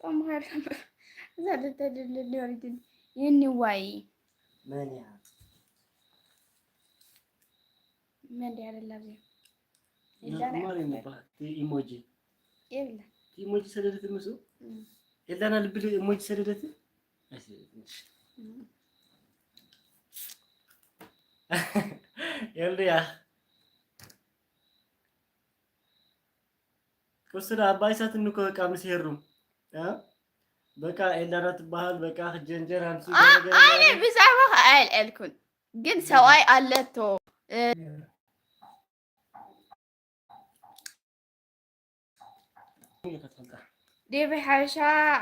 ጠማል። እዛ ደተደለለ ወሪድን። የኒ ዋይ። መን እያ? መን ድያ ደላ እዚኣ? ኤልዳና እያ። ማሪ ነባ፣ እቲ ኢሞጂ። የብላ። እቲ ኢሞጂ ሰደደት ምስኡ? እም። ኤልዳና ልብል ኢሞጂ ሰደደት? ኣይሰደደትንሽ። እም። ኤልዳያ። እሱ ዳ ኣባይ ሳት እንኮ በቃ ምስ ሄሩ። እ? በቃ ኤልዳና ትበሃል፣ በቃ ክጀንጀር፣ ሃምሲ ኣነ ብዛዕባ ኣልዕልኩን። ግን ሰብኣይ ኣለቶ። እ፣ ዴቪ ሓበሻ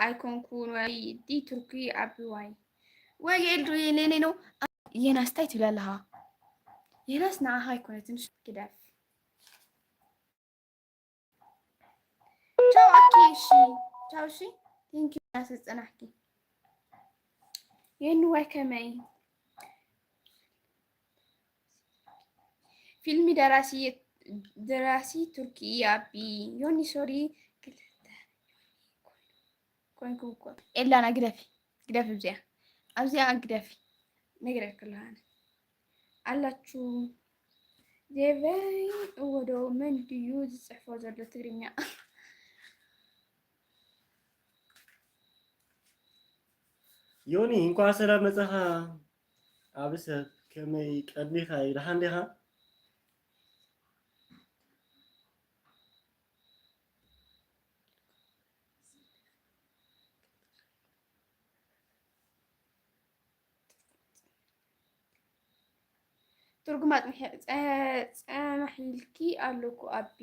ኣይኮንኩን ወይ ዲ ቱርኪ ኣቢ ዋይ። ወይ ኤልዱ የኔ ነው። የናስ ታይ ትብል ኣለኻ? የናስ ንዓኻ ኣይኮነትን፣ ግደፍ። ቻው ኣኪ፣ እሺ። ቻው፣ እሺ። ቴንክ ዩ፣ እናተጸናሕኪ። የንዋይ ከመይ? ፊልሚ ደራሲ፣ ደራሲ ቱርኪ ኣቢ። ዮኒ፣ ሶሪ፣ ክልተ ኮንኩም እኮ። ኤላና ግደፊ፣ ግደፊ፣ ኣብዚኣ፣ ኣብዚኣ ግደፊ። ነግረኪ ኣለኹ ኣነ። ኣላችሁ። ዴቨይ፣ እወ ዶ፣ መን ድዩ ዝጽሕፎ ዘሎ ትግርኛ? ዮኒ፣ እንኳዕ ሰላም መጻኻ። ዓቢ ሰብ፣ ከመይ ቀኒኻ? ደሓን ዲኻ? ትርጉም ኣጽንሒ-፣ ጸ-፣ ጸናሒልኪ ኣለኩ ኣቢ።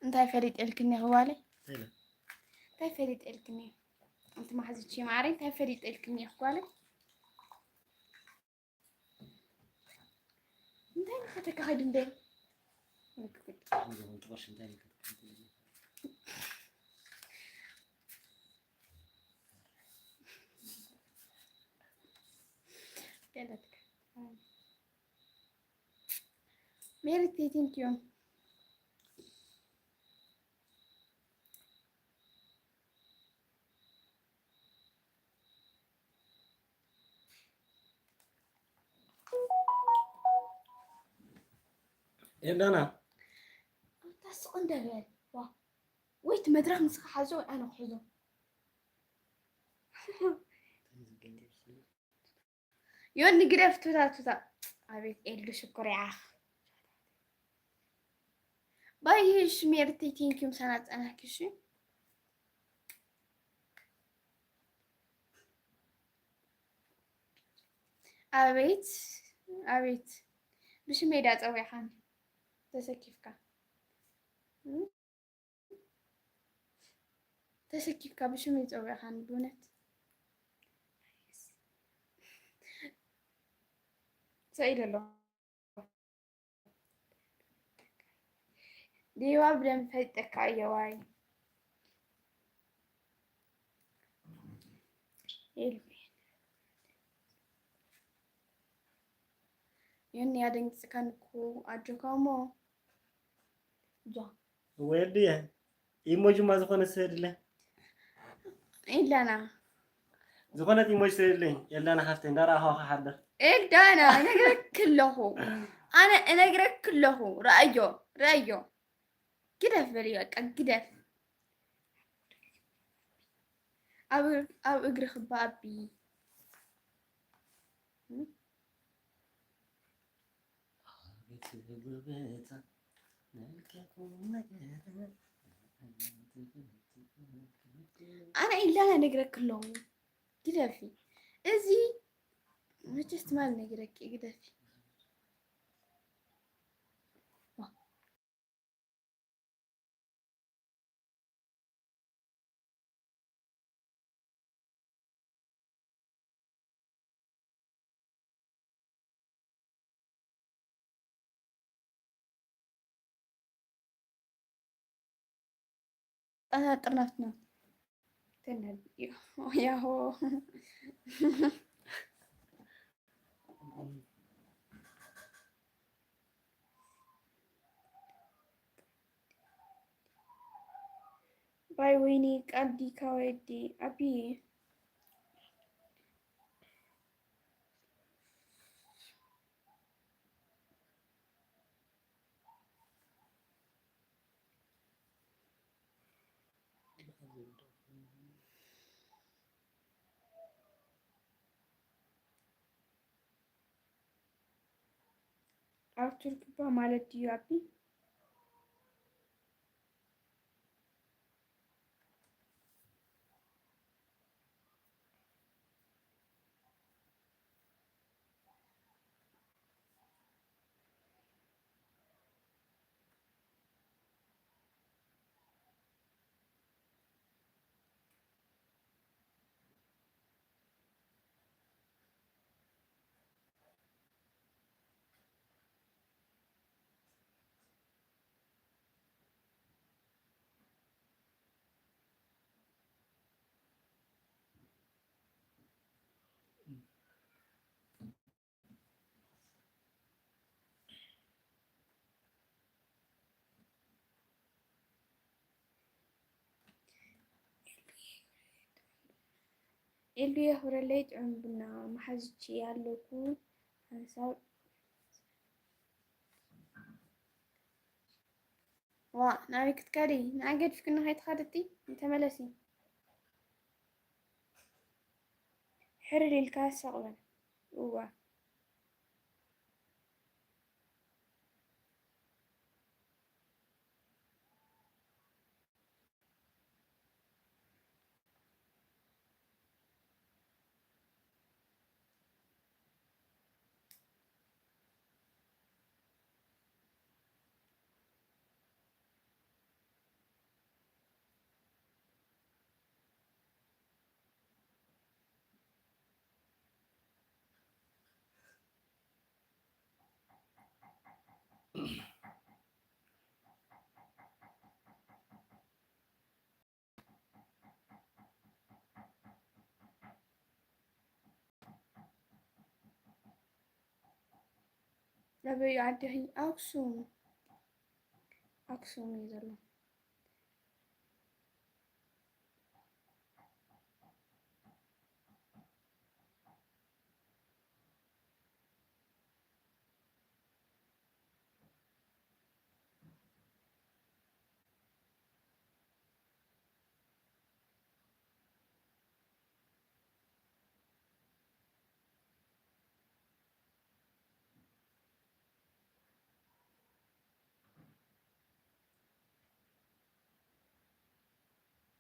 እንታይ ፈሊጠልክኒ ጓለይ? እንታይ ኢለ? እንታይ ፈሊጠልክኒ? ኣንቲ መሓዝቼ ማዓረይ፣ እንታይ ፈሊጠልክኒ ጓለይ? እንታይ ከተካኸድ እንደ? ገለትክ። ሜሪቲ፣ ቴንክ ዩ። ኤልዳና። ኣታ ስቕ እንደ በል። ዋ። ወይ እቲ መድረኽ ንስኻ ሓዞ ወይ ኣነ ክሕዞ። ዮኒ ግደፍ ቱታ ቱታ። ኣቤት ኤልዱ ሽኮር ያኽ። ባይ ሽሜርተይ ቴንኪዩ ምሳና ጸናሕኪ እሺ። ኣቤት ኣቤት ብሽመይ ዳ ጸዊዕኻኒ ተሰኪፍካ። ተሰኪፍካ ብሽመይ ጸዊዕኻኒ ብእውነት። ስቕ ኢለ ኣለኹ። ዲባ ብደንብ ፈሊጠካ እየ ዋይ። ኤልሚ። እኒ ኣደንግጽካን እኮ ኣጆካ እሞ። ጃ። ወድየ ኢሞጂማ ዝኾነ ሰድለ ኢለና ዝኾነት ኢሞጅ ሰድለ የለና ሃፍተ እንዳረኣኻ ክሓድር ኤልዳና እነግረክ ኣለኹ። ኣነ እነግረክ ኣለኹ። ረኣዮ፣ ረኣዮ። ግደፍ በሊ በቃ ግደፍ። ኣብ ኣብ እግሪ ክባ ኣቢ ኣነ ኢላና ነግረክ ኣለኹ። ግደፊ። እዚ መቸስ ትማል ነግረኪ ግደፊ። ኣና ጥርናፍትና ተነብዮ ያሆ ባይ ወይኒ ቃል ዲካ ወዲ ኣቢ ኣብ ቱርክ እባ ማለት ድዩ ኣቢ? ኤልዱ የኽብረለይ ጥዑም ቡና መሓዝቺ ኣለኩ ሓንሳብ ዋ ናበይ ክትከዲ ንዓይ ገዲፍክኒ ከይትኸድቲ ተመለሲ ሕርር ኢልካ ሰቕ በል እዋ ኣበይ ዓዲ ኣክሱም ኣክሱም እዩ ዘሎ።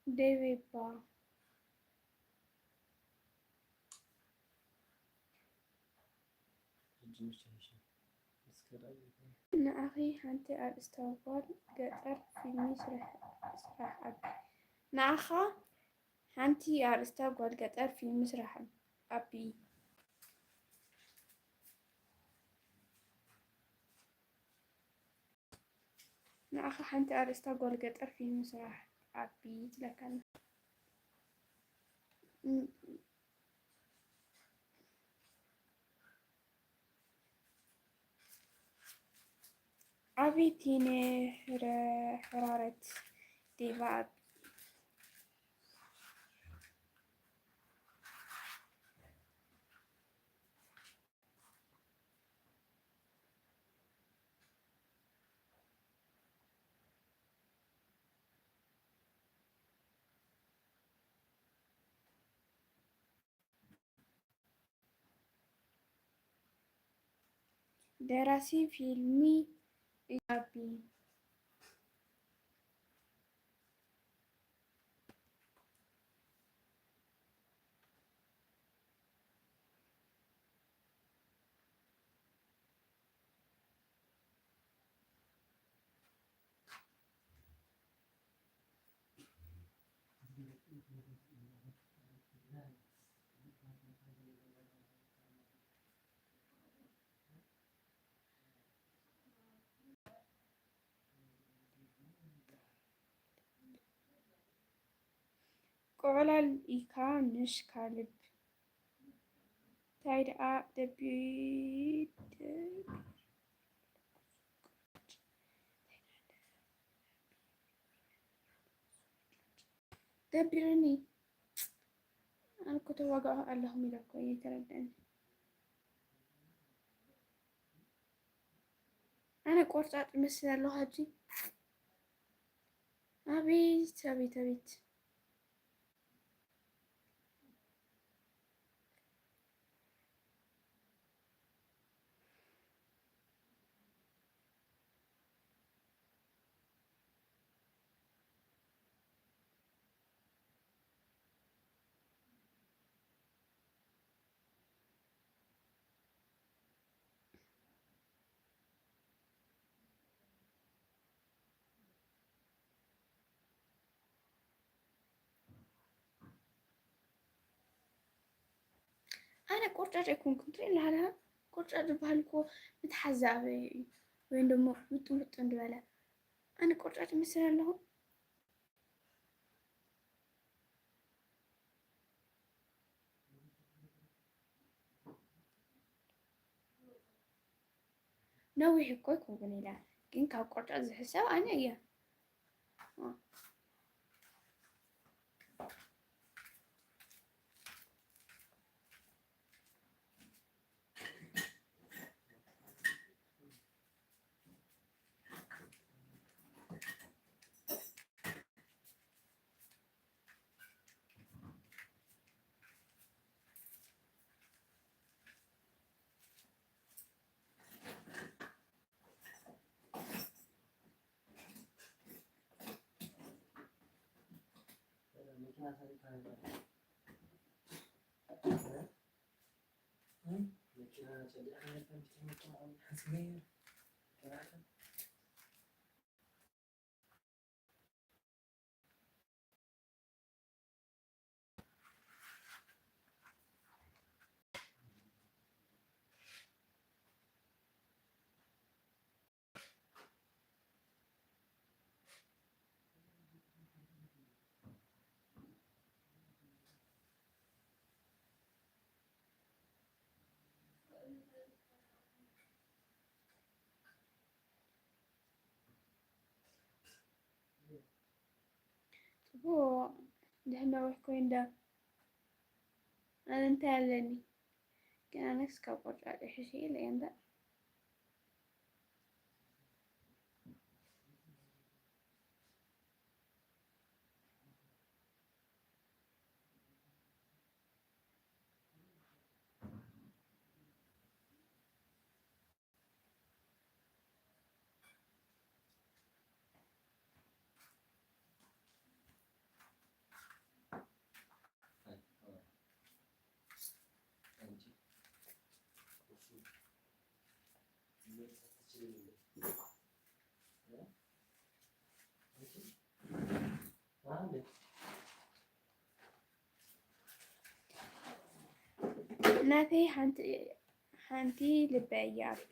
ደቤባ ንዓኺ ሓንቲ ኣርእስታ ጓል ገጠር ፊልሚ ስራሕ ኣቢ ንዓኻ ሓንቲ ኣርእስታ ጓል ገጠር ፊልሚ ስራሕ ኣቢ ንዓኻ ሓንቲ ኣርእስታ ጓል ገጠር ፊልሚ ስራሕ ኣቢ ትለካና። ኣቤት የኔ ሕረ-፣ ሕራረት ዴቫ ኣብ ደራሲ ፊልሚ እዩ ኣቢ። ቆዕላል ኢካ ምሽ ካልብ። እንታይ ደኣ ደቢ-፣ ደቢሩኒ። ኣነ እኮ ተዋጋእኹ ኣለኹም ኢለ እኮ እየ፣ ተረድኣኒ። ኣነ ቆርጻጽ እመስል ኣለኹ ሕጂ። ኣቤት፣ ኣቤት፣ ኣቤት። ኣነ ቆርጫጭ ኣይኮንኩን፣ ትርኢ ኣለኻ ደኣ? ቆርጫጭ ዝበሃል እኮ ምትሓዝ ዝኣበየ እዩ፣ ወይም ደሞ ምጥን ምጥን ዝበለ። ኣነ ቆርጫጭ እመስል ኣለኹ? ነዊሕ እኮ ኣይኮንኩን ኢለ፣ ግን ካብ ቆርጫጭ ዝሕሰብ ኣነ እየ። ጽቡቕ፣ ድሕን ነዊሕ ኮይኑ ዶ? ኣነ እንታይ ኣለኒ? ግን ኣነስ ካብ ቆርጫጭ ይሕሽ ኢለ እየ እምበር። ናተይ ሓንቲ፣ ሓንቲ ልበይ እያ ኣቢ።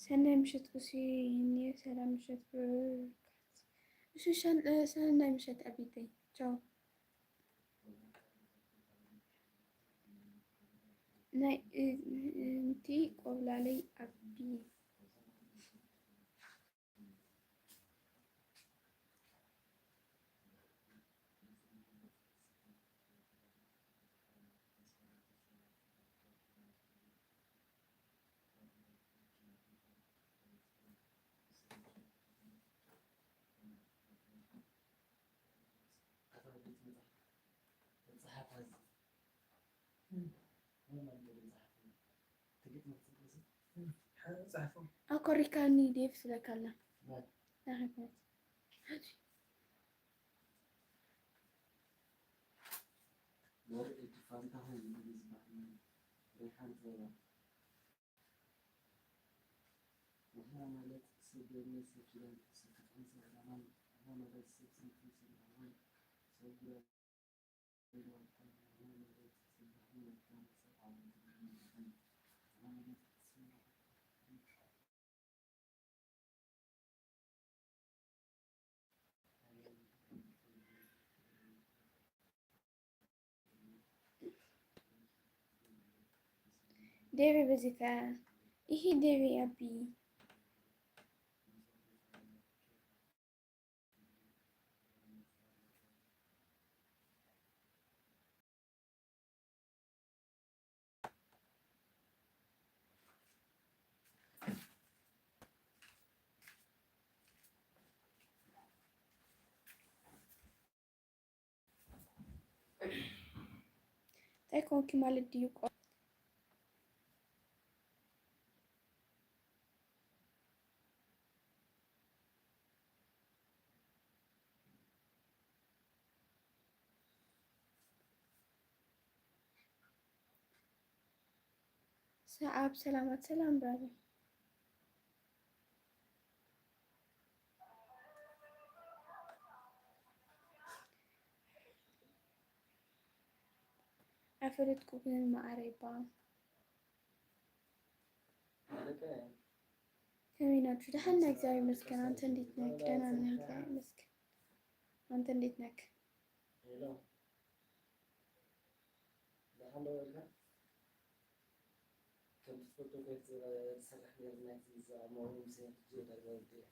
ሰናይ ምሸት ኩሲ፣ ሰላም ምሸት ብሩክ። እሺ፣ ሻን-፣ እ፣ ሰናይ ምሸት ኣቢተይ። ቻው። ናይ፣ እ፣ እ፣ እንቲ ቆብላለይ ኣቢ። ኣኮሪካኒ ዴቭ ስለካላ። ንሕና ማለት ሰብ ገርነት፣ ሰብ ኪዳን፣ ሰብ ፍትሕን ሰብ ዕላማን፣ ንሕና ማለት ሰብ ስንፍን ሰብ ራህዋን፣ ሰብ ጉዳይ፣ ንሕና ማለት ሰብ ባህልን መድከምን፣ ሰብ ዓወትን መድከምን፣ ንሕና ማለት ሰብ ዴቪ በዚካ። ይሄ ዴቪ ኣቢ። እንታይ ኮንኪ ማለት ድዩ? ቆ- ሰዓብ ሰላማት ሰላም ብራዘር። ኣይፈለጥኩ ግን መዓረይ ባ። ከመይ ናችሁ? ደህና ነኝ፣ እግዚአብሔር ይመስገን። አንተ እንዴት ነህ? ደህና ነኝ፣ እግዚአብሔር ይመስገን። አንተ እንዴት ነህ? ከምቲ ትፈልጦ ኮይት ዝሰርሕ ነይሩ ናይቲ ዝኣመሩ ምሰ ሕጂ ዳግማይ ውድእ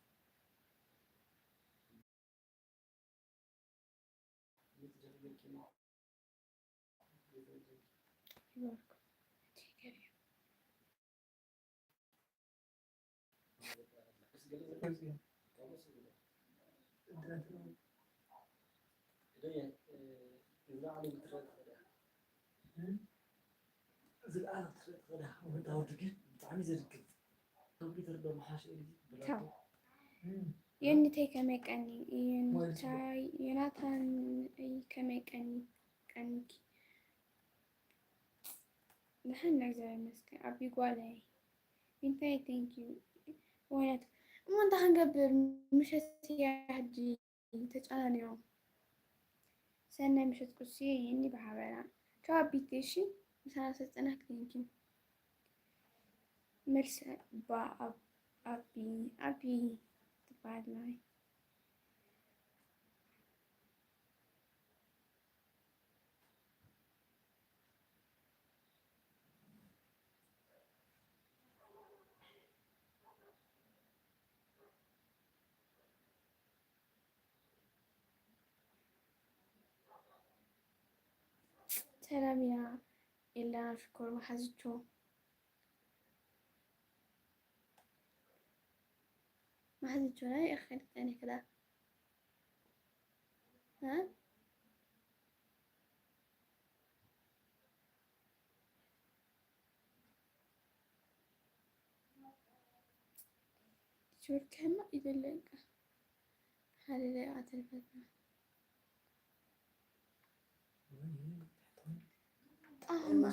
እያ። ዝለዓለ ክትረአ ትኽእል ኢኻ። ወዲ ወዲ ግን ብጣዕሚ ዘድክም። ኮምፒውተር ዶ መሓሸ እዩ ብላቶ? ቻው። እም። ዮኒተይ ከመይ ቀኒ? ዮኒታይ፣ ዮናታን ከመይ ቀኒ? ቀኒኪ? ደሓን፣ እግዚኣብሔር ይመስገን። ኣቢ ጓለይ። ዮኒታይ፣ thank you። ወይነት፣ እሞ እንታይ ክንገብር? ምሸት እያ ሕጂ። ተጨናኒቖም። ሰናይ ምሸት ቁርሲ እኒ ብሓበራ። ቻው ኣቢቴ፣ እሺ? ምሳና ሰልጠናክ፣ thank you። መልሰ ባ ኣብ-፣ ኣቢ፣ ኣቢ ትበሃል ናይ። ሰላም ኢና ኢልና ሽኮር መሓዝቾ። መሓዝቾ ናይ እኽል ጠኒክላ። እ? ጆርካማ ይደለንካ ሓደ ደቂቃ ተርፈትና። ጣዕማ።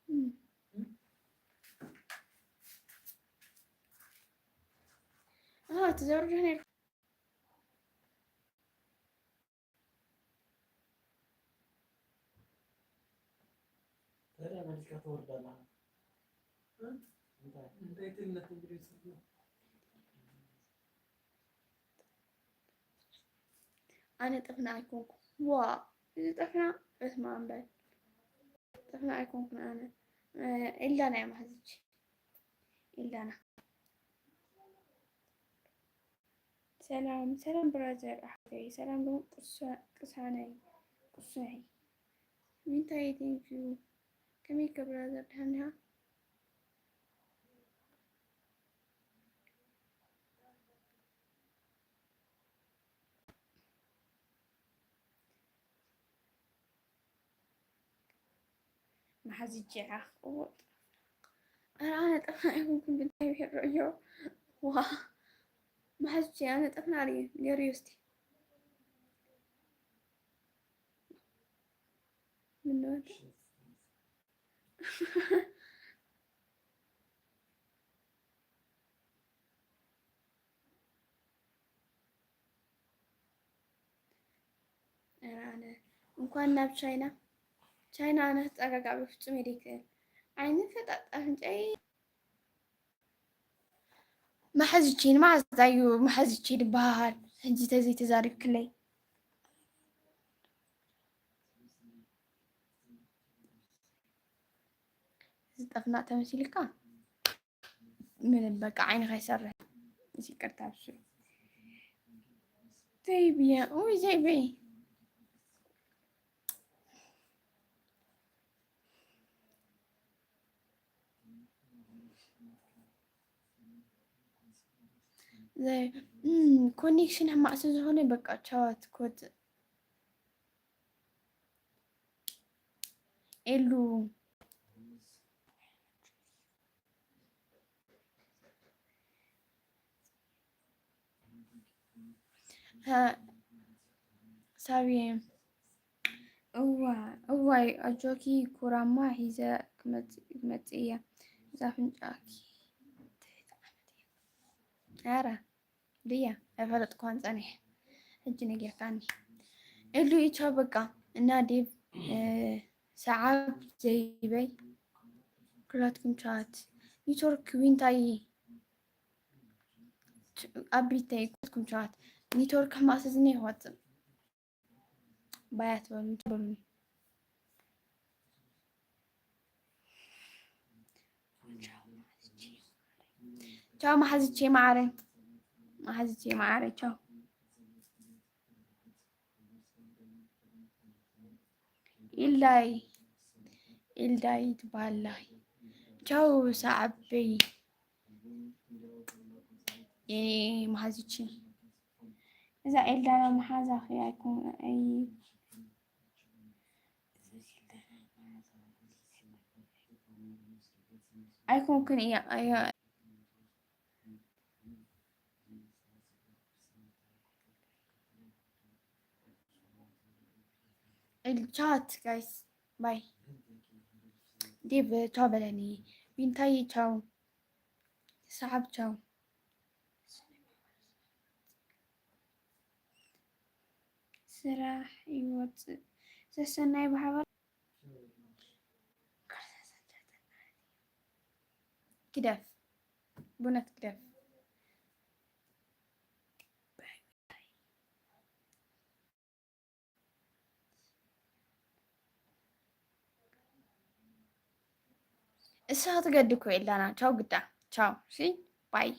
እም። ኣሃ፣ እቲ ዘውርዶ ነይሩ። ታዲያ መሊስካ ተወርዳለኻ። እንታይ ትብለኩም ብሪስኩ? ኣነ ጠፍና ኣይኮንኩ። ዋ፣ እዚ ጠፍና፣ በስመ ኣብ በል። ጠፍና ኣይኮንኩን ኣነ። እ፣ ኤልዳና እያ ማሕዝች። ኤልዳና። ሰላም፣ ሰላም ብራዘር ኣሕወተይ። ሰላም ዶ ቅሳ-፣ ቅሳነይ፣ ቅሱነይ። ሚንታይ፣ thank you። ከመይ ከ ብራዘር፣ ደሓን ዲኻ? መሓዝቼ ዓኽ። እዎ፣ ጠፍና። ኧረ ኣነ ጠፍና ኣይኮንኩን፣ ብእግዚኣብሄር ርእዮ። ዋ፣ መሓዝቼ ኣነ ጠፍና ድየ? ገርዮ እስቲ። ምነው? ኧረ ኣነ እንኳን ናብ ቻይና፣ ቻይና ኣነ ክጸጋጋዕ በፍጹም እየ ዘይክእል። ዓይኒ ፈጣጥ ኣፍንጫይ መሓዝቼ ንመዓዝ እዩ መሓዝቼ ዝበሃል? ሕጂ ተዘይተዛሪብክለይ። እዚ ጠፍናቕ ተመሲልካ? ምንም በቃ ዓይንኻ ይሰርሕ። እዚ ይቅርታ ብሱ። ዘይብያ፣ ኡይ ዘይበይ። ዘይ-፣ እም፣ ኮኔክሽን ሕማቕ ስለ ዝኾነ በቃ ቻዋት ኮት ኤሉ። ሀ-፣ ሳብየ፣ እዋ፣ እዋይ፣ ኣጆኪ ኩራማ ሒዘ ክመጽ-፣ ክመጽእ እየ። እዛ ኣፍንጫኪ ትህት ዓመት እየ። ኧረ፣ ድያ? ኣይፈለጥኳን ጸኒሐ። ሕጂ ነጊርካኒ። ኤሉ፣ ቻው በቃ። እና ዴቭ፣ እ፣ ሰዓብ ዘይበይ። ኩላትኩም ቻት። ኔትወርክ ዊንታይ። ች-፣ ኣቢተይ፣ ኩላትኩም ቻት። ኔትወርክ ሕማቕ ስዝኒ ይወጽእ። ባያት በሉኒ፣ በሉኒ። ቻው መሓዝቼ ማዓረይ፣ መሓዝቼ ማዓረይ፣ ቻው። ኢልዳይ፣ ኢልዳይ ትበሃላይ። ቻው ሰዓበይ። የኔ መሓዝቼ። እዛ ኤልዳና መሓዛኺ ኣይኮን-፣ ኣይ-፣ ኣይኮንክን እያ፣ እያ። ቻት ጋይስ፣ ባይ። ዴቭ ቻው በለኒ። ቢንታይ ቻው። ሰዓብ ቻው። ስራሕ ይወፅእ። ሰሰናይ ብሓባር ግደፍ፣ ብእውነት ግደፍ። እሳ ትገዲ እኮ የላና። ቻው ግዳ። ቻው። ሲ ባይ።